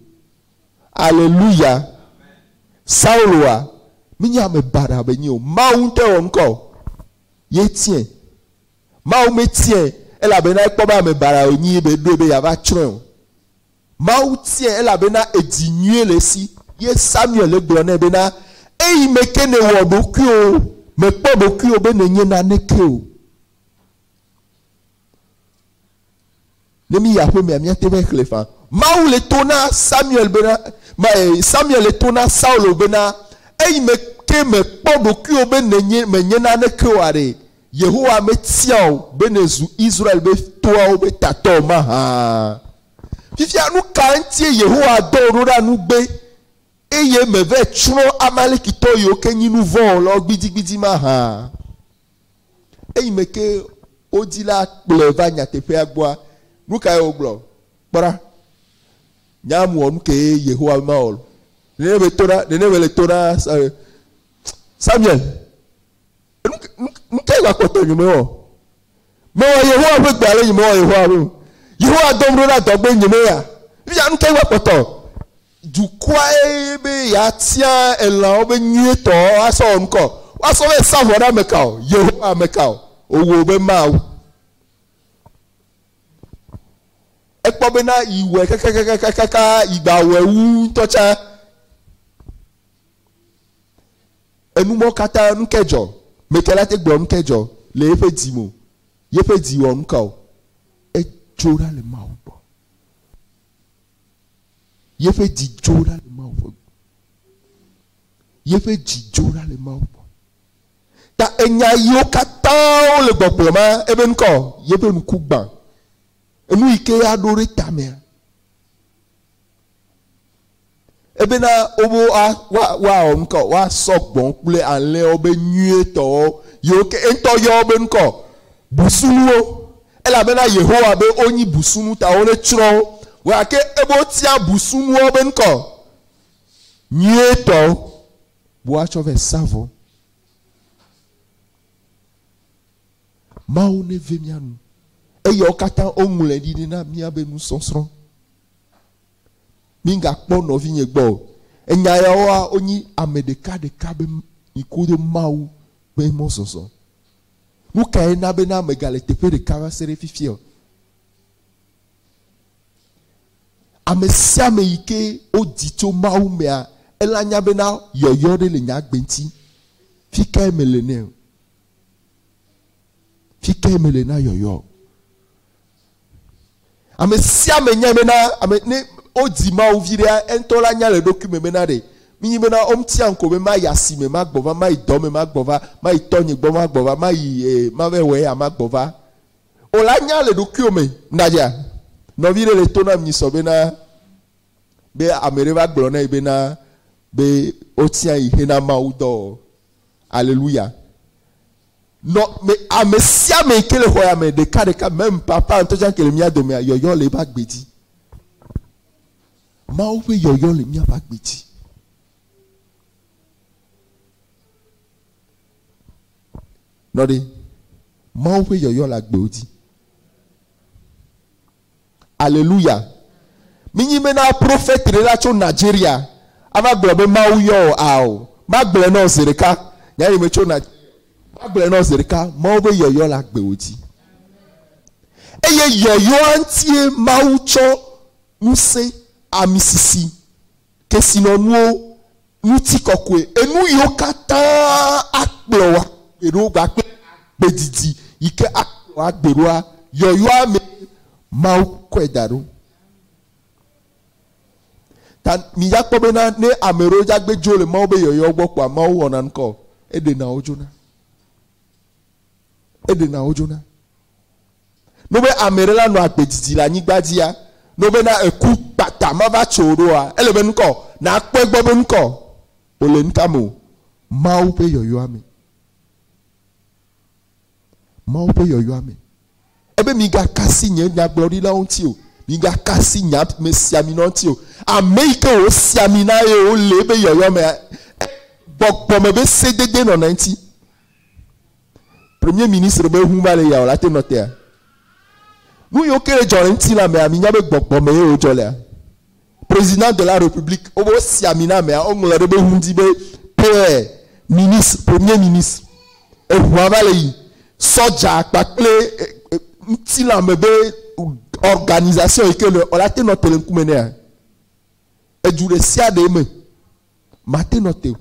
Aleluya. Sauloa menye ame baɖa be nyi o. Mawu ŋutɔe wɔ ŋkɔ o. Ye tiɛ. Mawu metiɛ elabena ekpɔ be ame baɖa wònyi be ɖoe be yeava tsrɔ̃e o. Mawu tiɛ elabena edzi nyuie le esi. Ye Samuel le gblɔ nɛ bena, eyi me ke nèwɔ ɖokuiwò, mekpɔ ɖokuiwò be nènye naneke o. Ne mi yi aƒemea, míate va xlẽ fa. Mawu le to na Samuel bena, ma, eh, Samuel le to na Saulo bena, eyi me ke mekpɔ ɖokuiwò be nènye, menye naneke oa ɖe, Yehowa metia wò be nèzu Israel be toawo be tatɔ o mahã. Fifia nu ka ŋutie Yehowa dɔ wò ɖo ɖa nugbe eye meve tsrɔ̃ Amalekitɔ yiwo ke nyi nu vɔ̃ wɔlawo gbidigbidi mahã? Eyi me ke wodzi la kplɔe va nyateƒea gbɔa, nu kae wògblɔ? Kpɔ ɖa, nya mewɔ nu kee Yehowa be mawɔ lo. Nene be to na, nene be le to na Samuel. Nu kae gakpɔtɔ nye mewɔ? Mewɔ Yehowa ƒe gbe ale nye mewɔ Yehowa ƒe o. Yehowa dɔm ɖo ɖa dɔgbe nye meya. Fifia nu kae gakpɔtɔ? Dukɔa be yeatia elãwo be nyuietɔ asɔ wɔ ŋkɔ. Woasɔ be sa vɔ ɖe ame ka o? Yehowa ame ka o? Owó be Mawu. Ekpɔ bena yi wɔe kakakakakaka yi gba wɔe wu ŋutɔ tsã. Enumɔ katã nu ke dzɔ. Meke la te gblɔ nu ke dzɔ le eƒe dzi me o. Yeƒe dzi wɔ nu ka o? Edzo ɖa le Mawu gbɔ. Yeƒe dzi dzo ɖa le Mawu ƒe gbɔ. Yeƒe dzi dzo ɖa le Mawu gbɔ. Ta enya yiwo katã wole gbɔgblɔ ma ebe ŋkɔ yeƒe ŋku gbã. Enu yi ke aɖo ɖe tamea. Ebena wobe wa woawɔ ŋkɔ woasɔ gbɔ̃ kple alẽwo be nyuietɔwo yiwo ke ŋutɔ yɔ wobe ŋkɔ busunuwo elabena Yehowa be wonyi busunu ta wole tsrɔ̃ wo. Gake ebe wotia busunuwo be ŋkɔ nyuietɔwo be woatsɔ vɛ sa vɔ. Mawu neve mía nu. Eyawo katã woŋlɔe ɖi na míabe nusɔsrɔ̃. Migakpɔ nɔvinye gbɔ o. Enya yawoa, wonyi ame ɖekaɖeka be yi kudo Mawu be mɔzɔzɔ. Nu kae na bena megale teƒe ɖeka va se ɖe fifia o? Ame sia ame yi ke wodzi tso Mawu mea, ela nya bena yɔyɔ ɖe le nye agbe ŋuti. Fi kae mele nɛ o? Fi kae mele na yɔyɔ o? Ame sia ame nya bena ame ne wodzi Mawu vi ɖea, eŋutɔ la nya le eɖokui me bena ɖe minyi bena womtia ŋko be mayi asime magbɔ va, mayi dɔ me magbɔ va, mayi tɔnye gbɔ magbɔ va, mayi eh, mave wɔ eya magbɔ va. O la nya le ɖokuiwò me. Nadia, nɔvi ɖe le to nam nyi sɔ bena be ame ɖe va gblɔ nɛ bena be wotia yi hena Mawu dɔ o. Aleluya. Nɔ me ame sia ame yi ke le xɔ ya me ɖeka ɖeka meme papa ŋutɔ tsã ke le mía domea yɔyɔ le eƒe agbe dzi. Mawu ƒe yɔyɔ le míaƒe agbe dzi. Nɔ ɖe Mawu ƒe yɔyɔ le agbewo dzi. Aleluya. Minyi bena profet ɖe la tso Nigeria ava gblɔ be Mawu yɔ o ao. Magblɔe na wò zi ɖeka. Nya yi metso Nigeria. Magblɔe na wò zi ɖeka. Mawu ƒe yɔyɔ le agbewo dzi. Eye yɔyɔa ŋutie Mawu tsɔ ŋusẽ, amisisi, kesinɔnuwo, ŋutikɔkɔe, enu yiwo katã akplɔ wò agbe ɖo kpakple agbedidi yi ke akplɔ wò agbe ɖoa, yɔyɔa mee Mawu kɔe da ɖo. Ta midzakpɔ bena ne ame ɖewo dzagbe dzo le Mawu be yɔyɔ gbɔ kpoa, Mawu wɔna ŋkɔ, eɖena wo dzona. Eɖena wo dzona. No be ame ɖe la nɔ agbe didi le anyigba dzia, no bena eku kpata mava tso o ɖoa, ele be ŋkɔ nakpɔe gbɔ be ŋkɔ wòle nuka me o, Mawu ƒe yɔyɔa me. Mawu ƒe yɔyɔa me. Ebe migakasi nye nyagblɔɖilawo ŋuti o, migakasi nye amesiaminawo ŋuti o. Ame yi ke wòsi ami na ye wòle ebe yɔyɔ mea, gbɔgbɔme be sedede nɔna eŋuti. Premier ministre be ŋu va le ya o la te nɔ tea. Nu yiwo ke le dzɔ le ŋuti la mea, minya be gbɔgbɔ me ye wodzɔ lea. Président de la République, wobe wosi ami na amea, woŋlɔ ɖe be ŋu dzi be Pierre ministre, premier ministre. Eŋua va le yi. Sɔdza kpakple ŋutilãme be organisation yi ke le, wola te nɔ te le ŋkume nɛa. Edu ɖe sia ɖe me. Mate nɔ te o.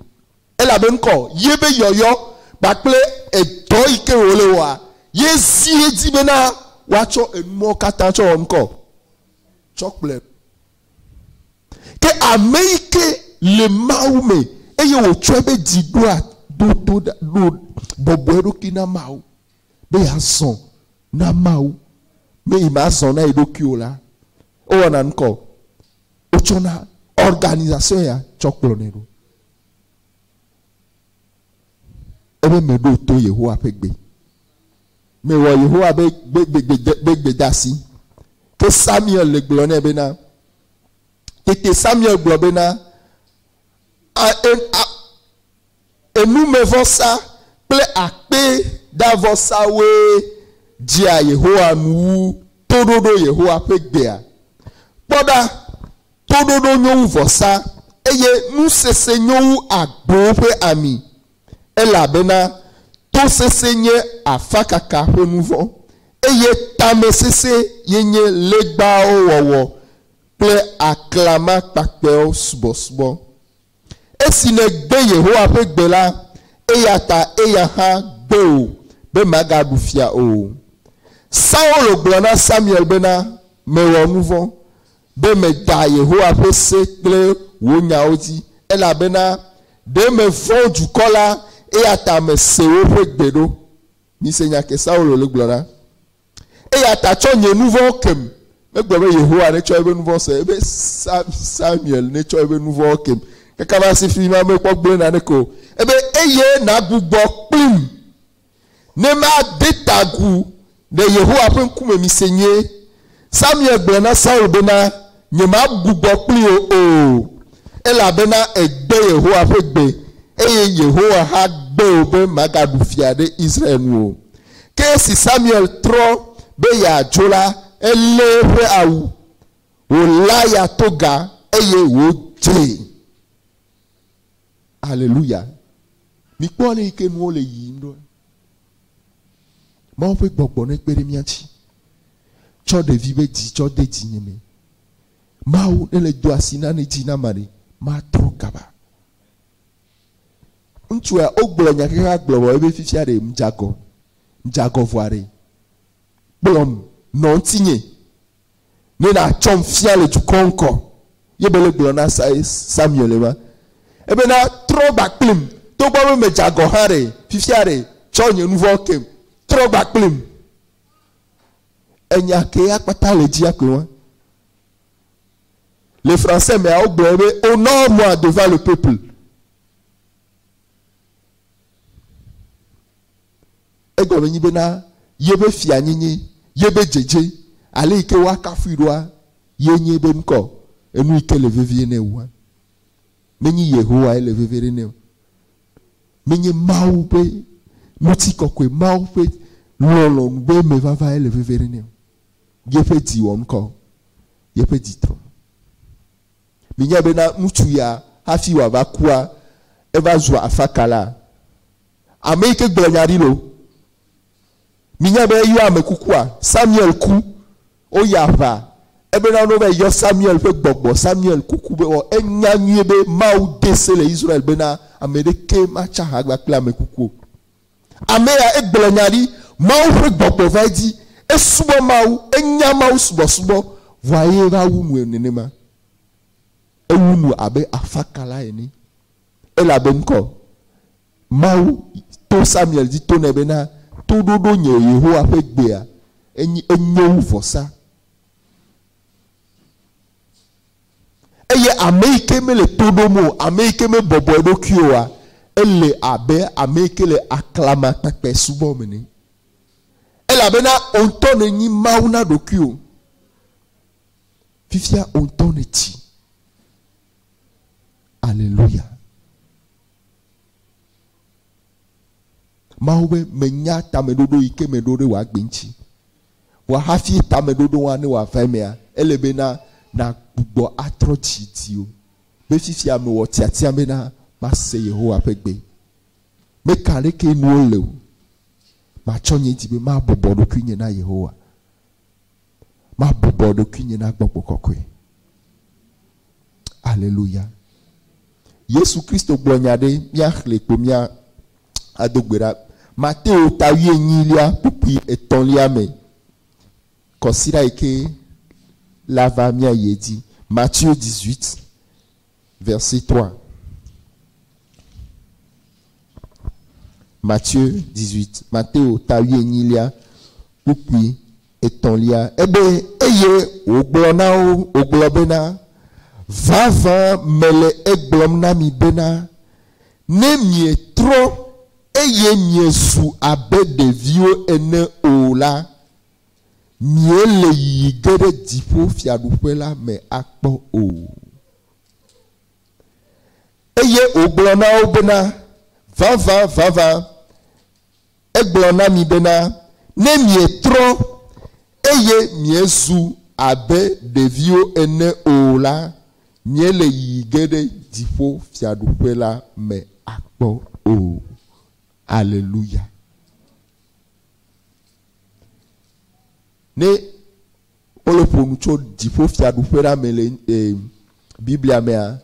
Elabe ŋkɔ ye be yɔyɔ kpakple edɔ yi ke wòle wɔa, ye zi edzi bena woatsɔ enumɔwo katã tsɔ wɔ ŋkɔ tsɔ kplɔe. Ke ame yi ke le Mawu me eye wòtsɔ eƒe dzi ɖoa do do ɖo bɔbɔ eɖokui na Mawu be yeazɔ na Mawu, be yi mazɔ na ye ɖokui o la, ewɔna ŋkɔ. Wotsɔna organisation ya tsɔ kplɔnɛ ɖo. Ebe meɖo to Yehowa ƒe gbe. Mewɔ Yehowa be be gbedasi. Ke Samuel le gblɔ nɛ bena, tete Samuel gblɔ bena, a, e, a, enumevɔsa kple akpedavɔsawoe dzea Yehowa nu wu toɖoɖo Yehowa ƒe gbea. Kpɔ ɖa, toɖoɖo nyo wu vɔsa, eye nusese nyo wu agbowo ƒe ami, elabena tosese nye afakaka ƒe nuvɔ̃, eye tamesese ye nye legbawo wɔwɔ kple aklamakpakpɛwo subɔsubɔ. Esi nègbe Yehowa ƒe gbe la, eya ta eya hã gbe wò be màgaɖu fia o. Saulo gblɔ na Samuel bena, Mewɔ nuvɔ̃, be meda Yehowa ƒe se kple wò nyawo dzi, elabena ɖe mevɔ̃ dukɔ la, eya ta mese woƒe gbe ɖo. Mise nya ke Saulo le gblɔ ɖa. Eya ta tsɔ nye nu vɔ̃wo kem. Megblɔ be Yehowa netsɔ eƒe nu vɔ̃ se, ebe Samuel netsɔ eƒe nu vɔ̃wo kem. Kaka va si fi ma mekpɔ gblẽ naneke o. Ebe eye nàgbugbɔ kplim ne made ta agu le Yehowa ƒe ŋkume mise nyuie. Samuel gblɔ na Saul bena, Nyemagbugbɔ kpli wò o, elabena ègbe Yehowa ƒe gbe, eye Yehowa hã gbe wò be màgaɖu fia ɖe Israel nu o. Ke esi Samuel trɔ be yeadzo la, elé eƒe awu, wòla ya to ga. eye wòdzee. Aleluya. Mikpɔ ale yi ke nuwo le yiyim ɖoa. Mawu ƒe gbɔgbɔ nekpe ɖe mía ŋuti. Tsɔ ɖevi be dzi tsɔ de dzinye me. Mawu ne le do asi nane dzi na ame aɖe, matrɔ kaba. Ŋutsua wogblɔ nya xexea gblɔ vɔ ebe fifia ɖe ŋdze agɔ, ŋdze agɔ vɔa ɖe, kplɔm nɔ ŋutinye ne nàtsɔm fia le dukɔ ŋkɔ. Ye be le gblɔ na Samuel ema. Ebe na trɔ gba kplim togbɔ be medze agɔ hã ɖe, fifia ɖe, tsɔ nye nuvɔ̃ kem, trɔ gba kplim. Enya ke ya kpata le dzia koe wa. Le français mea wogblɔ be honore-moi devant le peuple. Egɔme nyi bena yebe fianyenye, yebe dzedze, ale yi ke woakafui ɖoa, ye nye be ŋkɔ, enu yi ke le vevie nɛ wua. Menyi Yehowa ye le vevie ɖe nɛ o. Menye Mawu ƒe ŋutikɔkɔe, Mawu ƒe lɔlɔ̃nu be emevava ye le vevie ɖe nɛ o. Yeƒe dzi wɔ ŋkɔ, yeƒe dzi trɔ. Minyae bena ŋutsu ya hafi wòava kua, eva zu afakala. Ame yi ke gblɔ nya ɖi loo. Minyae be eyɔ ame kukua, Samuel ku, woyi aʋa, ebena ne wova yi yɔ Samuel ƒe gbɔgbɔ, Samuel kuku be wɔ, enya nyuie be Mawu de se le Israel bena ame ɖeke matsa hagba kple ame kuku o. Ame ya egblɔ nya ɖi, Mawu ƒe gbɔgbɔ va edzi, esubɔ Mawu, enya Mawu subɔsubɔ, vɔa ye va wu nu nenema. Ewu nu abe afakala ene. Elabe ŋkɔ Mawu to Samuel dzi to nɛ bena, Toɖoɖo nye Yehowa ƒe gbea enyi enyo wu vɔsa. Eye ame yi ke mele to ɖom o, ame yi ke mebɔbɔ eɖokui oa, ele abe ame yi ke le aklama kpakpɛ subɔm ene. Elabena wò ŋutɔ nènyi Mawu na ɖokuiwò. Fifia wò ŋutɔ nètsi. Aleluya. Mawu be menya tameɖoɖo yi ke meɖo ɖe wò agbe ŋuti. Vɔa hafi tameɖoɖo wa ne wòava emea, ele bena nàgbugbɔ atrɔ dzi diwò be fifia mewɔ tiatia bena mase Yehowa ƒe gbe. Meka ɖekee nuwo le o. Matsɔ nye dzi be mabɔbɔ ɖokuinye na Yehowa. Mabɔbɔ ɖokuinye na gbɔgbɔ kɔkɔe. Aleluya. Yesu Kristo gblɔ nya ɖe, míaxlẽe kpo mía ado gbe ɖa. Mateo ta wuienyilia kpukpui etɔ̃lia me. Kɔsiɖa yi ke lava míayi edzi. Matthieu 18, verset 3. Matthieu 18, Mateo ta wuienyilia kpukpui etɔ̃lia. Ebe, eye wògblɔ na wo, wògblɔ bena, Vavã mele egblɔm na mi bena, Ne mietrɔ eye miezu abe ɖeviwo ene o la, miele yiyi ge ɖe dziƒofiaɖuƒe la me akpɔ o. Eye wògblɔ na wo bena, Vavã, vavã, egblɔ na mi bena, ne mietrɔ eye miezu abe ɖeviwo ene o la, miele yiyi ge ɖe dziƒo fiaɖuƒe la me akpɔ o. Aleluya. Ne wole ƒo nu tso dziƒo fiaɖuƒe la me le e, Biblia mea,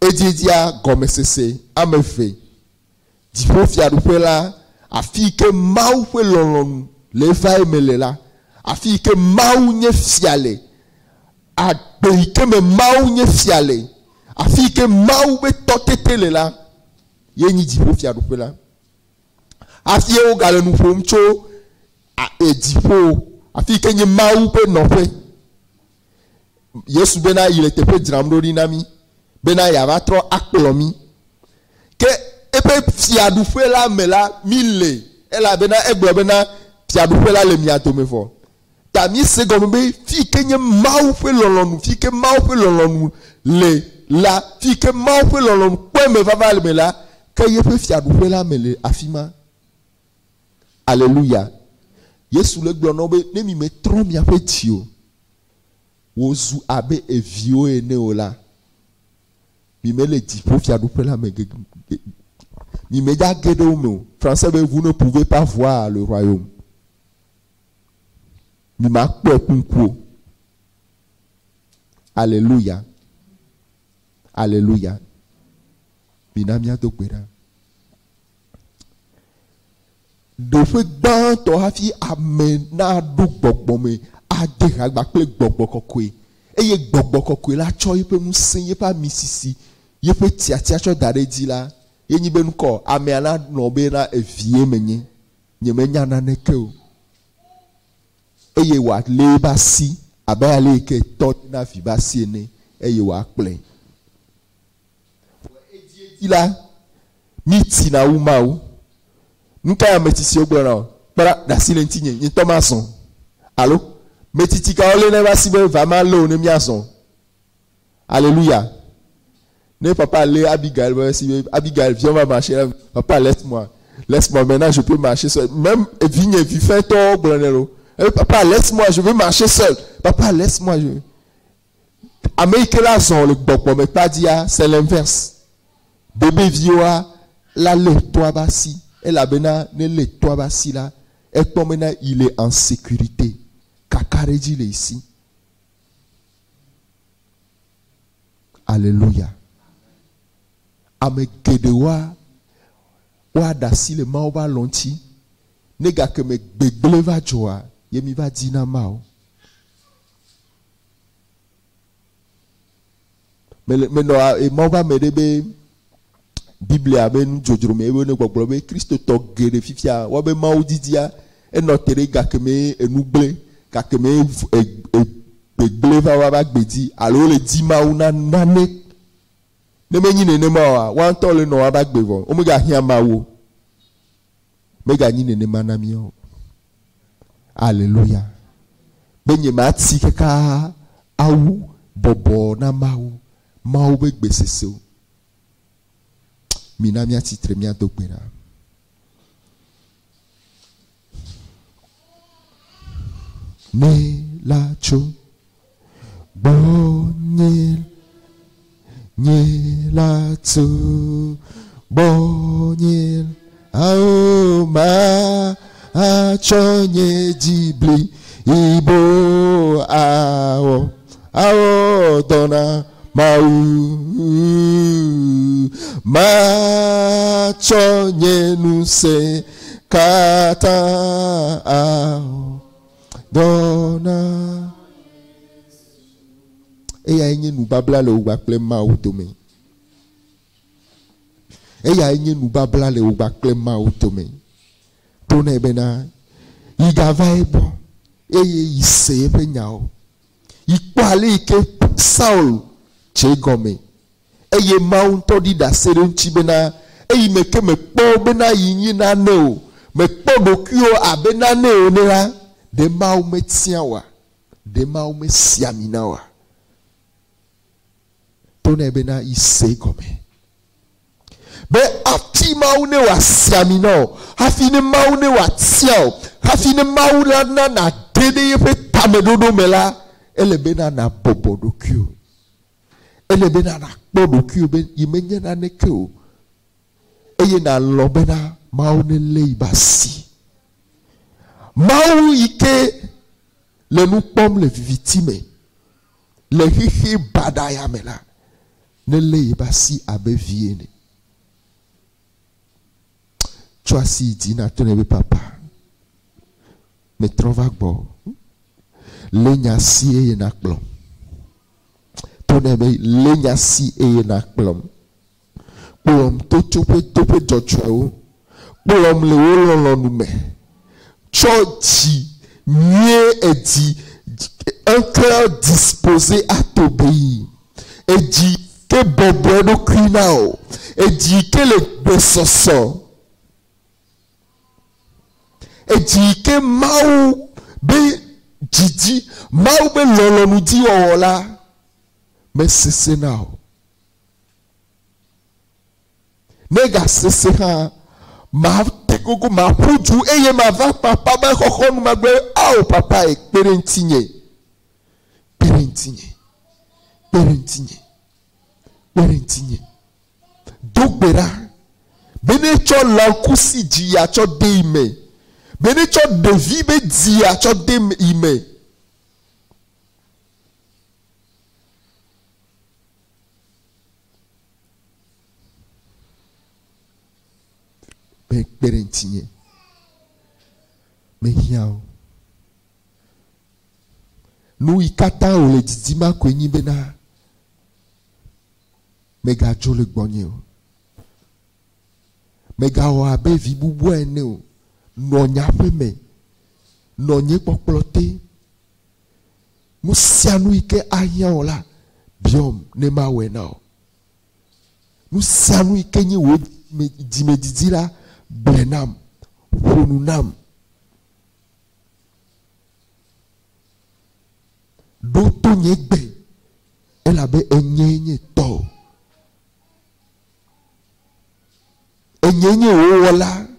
edziedzia gɔmesese ame eve. Dziƒofiaɖuƒe la, afi yi ke Mawu ƒe lɔlɔ̃nu le eva eme le la, afi yi ke Mawu nye fia le, agbe yi ke me Mawu nye fia le, afi yi ke Mawu ƒe tɔtete le la, ye nyi dziƒofiaɖuƒe la. Hafi wogale nu ƒom tso dziƒo, afi yi ke nye Mawu ƒe nɔƒe. Yesu bena yi le teƒe dzram ɖo ɖi na mí bena yeava trɔ akplɔ mí. Ke eƒe fiaɖuƒe la me la, mí le, elabena egblɔ bena fiaɖuƒe la le mia dome vɔ. Ta míese gɔme be fi yi ke nye Mawu ƒe lɔlɔ̃nu, fi yi ke Mawu ƒe lɔlɔ̃nu le la, fi yi ke Mawu ƒe lɔlɔ̃nu kpɔ eme vava le me la, ke yeƒe fiaɖuƒe la me le afi ma. Aleluya. Yesu le gblɔ na wo be ne mi metrɔ miaƒe dzi o. wòzu abe eviwo ene o la, mi mele dziƒofiaɖuƒe la me ge, ge, mi medza ge ɖe wo me o. Français be vous ne pouvez pas voir le royaume. Mi makpɔe ku ŋku o. Alléluia. Alléluia. Mina míado gbe ɖa. Ɖoƒe gbãtɔ hafi ame naɖo gbɔgbɔ me ade hagba kple gbɔgbɔ kɔkɔe eye gbɔgbɔ kɔkɔe la tsɔ yeƒe ŋusẽ, yeƒe amisisi, yeƒe tiatia tsɔ da ɖe edzi la, ye nyi be nukɔ amea nanɔ be na evie menye, nyemenya naneke o. Eye wòalé eƒe asi abe ale yi ke tɔ léna vi ƒe asi ene eye wòakplɔe. Vɔ edziedzi la, mítina wu Mawu. Nu kae ame tsitsiwo gblɔna o? Kpɔ ɖa, ɖe asi le ŋutinye, nye ŋutɔ mazɔ. Alo, ame tsitsi kawo léna eƒe asi be va malé wò ne míazɔ? Aleluya. Ne papa lé Abigail ƒe asi be Abigail viens on va marcher la, papa laisse-moi. Laisse-moi maintenant je peux marcher seul. Même vinye vi fɛntɔwo gblɔnɛ lo. Eh, papa laisse-moi, je veux marcher seul. Papa laisse-moi. Je... Ame yi ke la zɔ le gbɔgbɔ me kpa dzia, c'est l'inverse. Bebeviwoa la lé toa be asi elabena ne lé toa be asi la, ekpɔ bena il est en sécurité. Kakaɖedzi le esi. Aleluya. Ame geɖewoa, woaɖe asi le Mawu ƒe alɔ ŋuti. Ne gake me gbegblẽ va dzɔa, ye mi va dina Mawu. Mele, menɔ Mawu ƒe ame ɖe be Biblia be nudzodzro me eye ne gbɔgblɔ be Kristotɔ geɖe fifia woabe Mawu didia enɔ te ɖe gakeme enu gblẽ, gakeme gbegblẽ va woabe agbe dzi alo wole di Mawu na nane. Ne menyi nenema oa, woa ŋutɔ le nɔ woabe agbe vɔ womegahiã Mawu o. Meganyi nenema na míawo. Aleluya. Be nyemati kaka awu bɔbɔ na Mawu, Mawu be gbesese o. Mina míatsitre míado gbe ɖa. Ne la tso gbɔnye, nye la tso gbɔnye, ao ma atsɔ nye dzi bli ibo awɔ awɔ dɔ na Mawu. Matsɔ nye ŋusẽ katã awɔ dɔ na. Eyae nye nubabla le wò kple Mawu dome. Eyae nye nubabla le wò kple Mawu dome. To nɛ bena, yi gava egbɔ eye yi se eƒe nyawo. Yi kpɔ ale yi ke Saul dze egɔme eye Mawu ŋutɔ ɖi ɖase ɖe eŋuti bena, Eyi me ke mekpɔ bena yi nyi nane o, mekpɔ ɖokuiwò abe nane o ene la, ɖe Mawu metia wòa? Ɖe Mawu mesi ami na wòa? To nɛ bena yi se egɔme. Be hafi Mawu ne wòasi ami na wò, hafi ne Mawu ne wòatia wò, hafi ne Mawu la na nàge ɖe yeƒe tameɖoɖo me la, ele bena nàbɔbɔ ɖokuiwò. Ele bena nàkpɔ ɖokuiwò be yemenye naneke o eye nàlɔ̃ bena Mawu nelé yibe asi. Mawu yi ke le nu kpɔm le viviti me le xexe baɖa ya me la, nelé yeƒe asi abe vi ene. Tsɔ asi yi dzi nàto nɛ be, Papa, metrɔ va gbɔwò. Lé nye asi eye nàkplɔm. To nɛ be, Lé nye asi eye nàkplɔm. Kplɔm to tsoƒe toƒe dzɔdzɔewo. Kplɔm le wò lɔlɔ̃nu me. Tsɔ dzi nyuie edzi un cœur disposé à t'obéir. Edzi ke bɔbɔ eɖokui na wò. Edzi ke le gbesɔsɔ. Edzi ke Mawu be dzidzi, Mawu be lɔlɔ̃nu dzi wɔwɔ la mesesẽ na o. Ne gasesẽ hã, mate gogo, maƒu du eye mava papa be xɔxɔnu magblɔ be, Ao, papa, kpe ɖe ŋutinye. Kpe ɖe ŋutinye. ŋutinye, kpe ɖe ŋutinye, kpe ɖe ŋutinye. Do gbe ɖa be ne tsɔ lãkusi dzi atsɔ de yi me, be ne tsɔ ɖevi be dzi atsɔ de yi me. Be kpe ɖe ŋutinye. Mehiã o. Nu yi katã wòle didim akoe nyi bena megadzo le gbɔnye o. Megawɔ abe vi bubua ene o. Nɔ nye aƒe me. Nɔ nye kpɔkplɔ te. Nu sia nu yi ke ahiã wò la, biɔm ne mawɔe na wò. Nu sia nu yi ke nye wò dzimedidi la, gblɔe nam, ƒo nu nam. Ɖo to nye gbe, elabe enyee nye tɔwò. Enyee nye wò wɔla.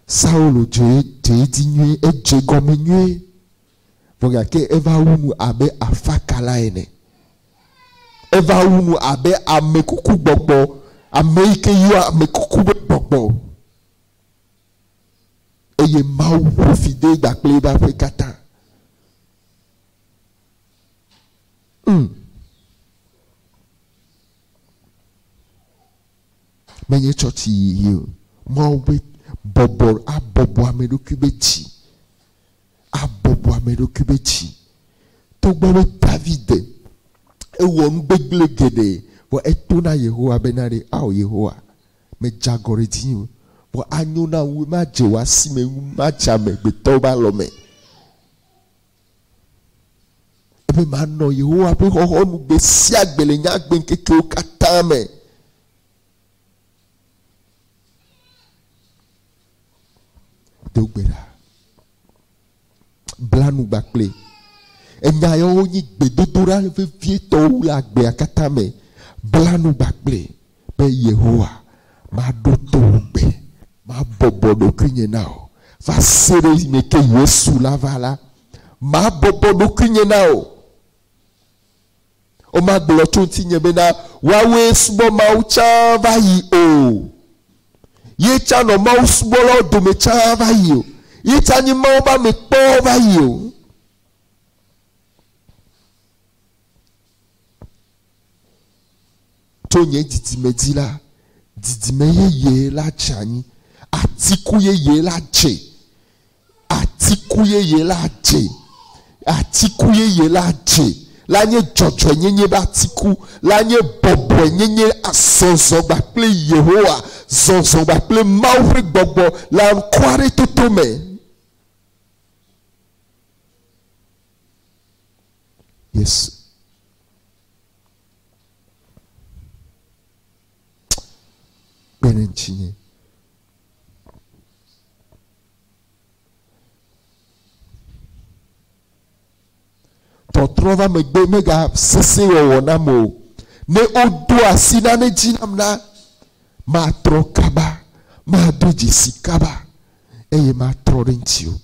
Saulo dze dze edzi nyuie, edze gɔme nyuie, vɔ gake eva wu nu abe afakala ene. Eva wu nu abe ame kuku gbɔgbɔ, ame yi ke yɔa ame kuku be gbɔgbɔ. Eye Mawu ƒo fi de kpakple eƒe aƒe katã. Mm. Menye tsɔtsi yiyi o. Mawu be bɔbɔ abɔbɔ ame ɖokui be dzi. Abɔbɔ ame ɖokui be dzi. Togbɔ be David ewɔ nu gbegblẽ geɖe, vɔ eto na Yehowa bena ɖe, ao Yehowa, medze agɔ ɖe dzinye o. Vɔ anyo na wu madze wò asi me wu madze amegbetɔwo be alɔme. Ebe manɔ Yehowa ƒe xɔxɔnu gbe sia gbe le nye agbeŋkekewo katã me. Do gbe ɖa. Bla nu gbakple. Enya yawo nyi gbedodoɖa vevietɔwo le agbea katã me. Bla nu gbakple be Yehowa, maɖo to wò gbe, mabɔbɔ ɖokuinye na wò va se ɖe esime ke Yesu la va la, mabɔbɔ ɖokuinye na wò. Womagblɔ tso ŋutinye bena woawoe subɔ Mawu tsã va yi o. Ye tsã nɔ Mawu subɔlawo dome tsã va yi o. Ye tsã nye Mawu ƒe ame kpɔ va yi o. Tso nye didime dzi la, didime yeye la dze anyi, atiku yeye la dze, atiku yeye la dze, atiku yeye la dze, la nye dzɔdzɔenyenye be atiku, la nye bɔbɔenyenye zɔzɔ kpakple Yehowa, zɔzɔ kpakple Mawu ƒe gbɔgbɔ le anukware toto me. Yesu. Kpe ɖe ŋutinye. Tɔtrɔ va megbe mega sesẽ wɔwɔ nam o. Ne wodo asi nane dzi nam la, matrɔ kaba, mado dzesi kaba eye matrɔ ɖe ŋutiwò.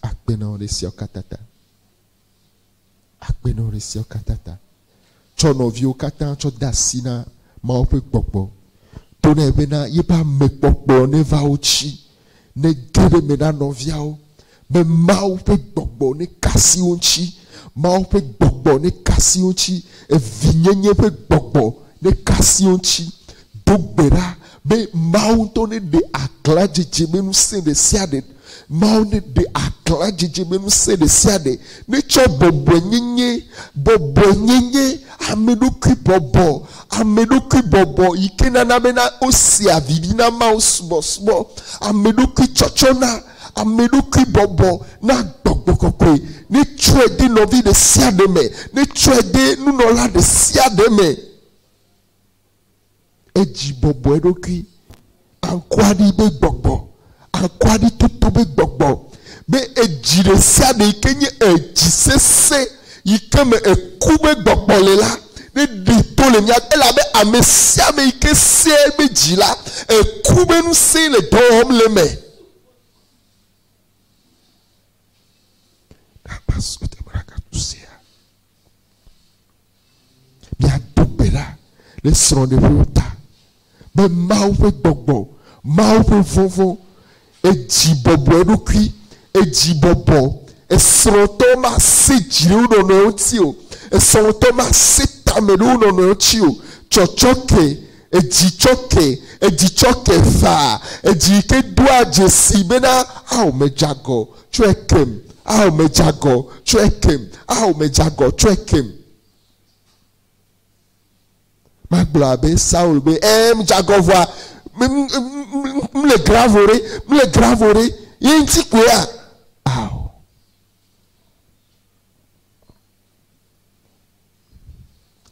Akpe na wò ɖe esiawo katã ta. Akpe na wò ɖe esiawo katã ta. Tsɔ nɔviwo katã tsɔ de asi na Mawu ƒe gbɔgbɔ. To nɛ bena yeƒe amekpɔkplɔ neva wo dzi, nege ɖe eme na nɔviawo, be Mawu ƒe gbɔgbɔ neka asi wo ŋuti, Mawu ƒe gbɔgbɔ neka asi wo ŋuti, evinyenye ƒe gbɔgbɔ neka asi wo ŋuti. Do gbe ɖa be Mawu ŋutɔ neɖe aglãdzedze be ŋusẽ ɖe sia ɖe, Mawu neɖe aglãdzedze be ŋusẽ ɖe sia ɖe, netsɔ bɔbɔenyenye, bɔbɔenyenye, ame ɖokui bɔbɔ, ame ɖokui bɔbɔ yi ke nana bena wosea vivi na Mawu subɔsubɔ, ame ɖokui tsɔtsɔ na, ame ɖokui bɔbɔ na gbɔgbɔ kɔkɔe, netsɔe de nɔvi ɖe sia ɖe me, netsɔe de nunɔla ɖe sia ɖe me. Edzi bɔbɔ eɖokui. Aŋkuaɖi be gbɔgbɔ, aŋkuaɖi toto be gbɔgbɔ, be edzi ɖe sia ɖe yi ke nye edzi sesẽ yi ke me eku be gbɔgbɔ le la, ne ɖi to le mía elabe ame sia ame yi ke sea ebe dzi la, eku be ŋusẽ le dɔ wɔm le eme. Míado gbe ɖa le srɔ̃ɖeƒewo ta be Mawu ƒe gbɔgbɔ, Mawu ƒe vɔvɔ̃, edzi bɔbɔ eɖokui, edzi bɔbɔ, esrɔ̃tɔ mase dzi ɖe wo nɔnɔewo ŋuti o, esrɔ̃tɔ mase tame ɖe wo nɔnɔewo ŋuti o, tsɔtsɔke, edzi tsɔke, edzi tsɔke faa, edzi yi ke doa dzesi bena ao medze agɔ, tsɔe kem, ao medze agɔ, tsɔe kem, ao medze agɔ, tsɔe kem. Magblɔ abe Saul be, ɛɛ medze agɔ vɔa, mle gravo ɖe, mle gravo ɖe, ye ŋuti koea? Ao.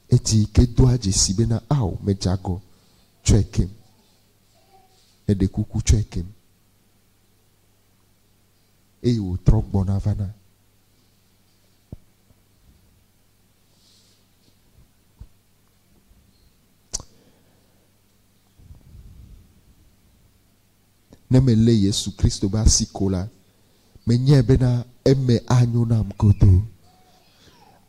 Edzi yi ke doa dzesi bena, ao, medze agɔ, tsɔe kem. Eɖe kuku tsɔe kem. Eye wòtrɔ gbɔna vana. Ne melé Yesu Kristo be asi ko la, menyae bena eme anyo nam godoo.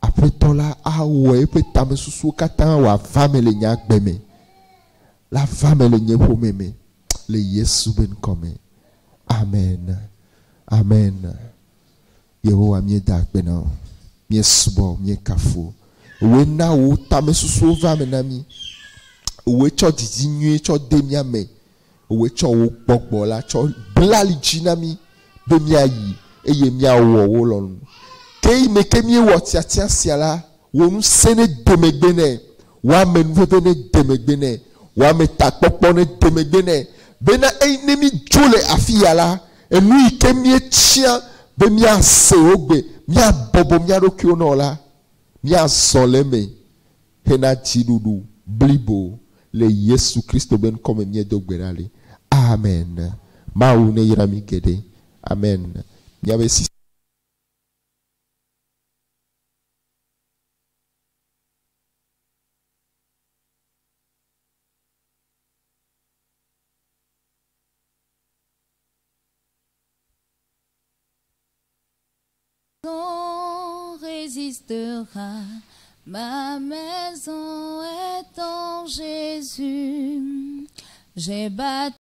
Aƒetɔ la awɔ eƒe tamesusuwo katã wòava me le nye agbe me, la va me le nye ƒome me, le Yesu be ŋkɔ me. Amen. Amen. Yehowa, míeda akpe na wò. Míesubɔ wò, míekafu wò. Wòe na wò tamesusuwo va eme na mí. Wòe tsɔ didi nyui tsɔ de mía me. Wòe tsɔ wò gbɔgbɔ la tsɔ bla ali dzi na mí be míayi eye míawɔ wò lɔlɔ̃nu. Ke eyime ke míewɔ tiatia sia la, wò ŋusẽ nede megbe nɛ, wò amenuveve nede megbe nɛ, wò ametakpɔkpɔ nede megbe nɛ, bena eyi ne mídzo le afiya la, Enu yi ke míetsiã be míase wo gbe, míabɔbɔ mía ɖokuiwo nɔ la, míazɔ le eme hena dziɖuɖu blibo le Yesu Kristo be ŋkɔ me míedo gbe ɖa le. Amen. Mawu neyra mí geɖe. Amen. Míabe sisi. Résistera. Ma maison est en Jésus. J'ai bâti.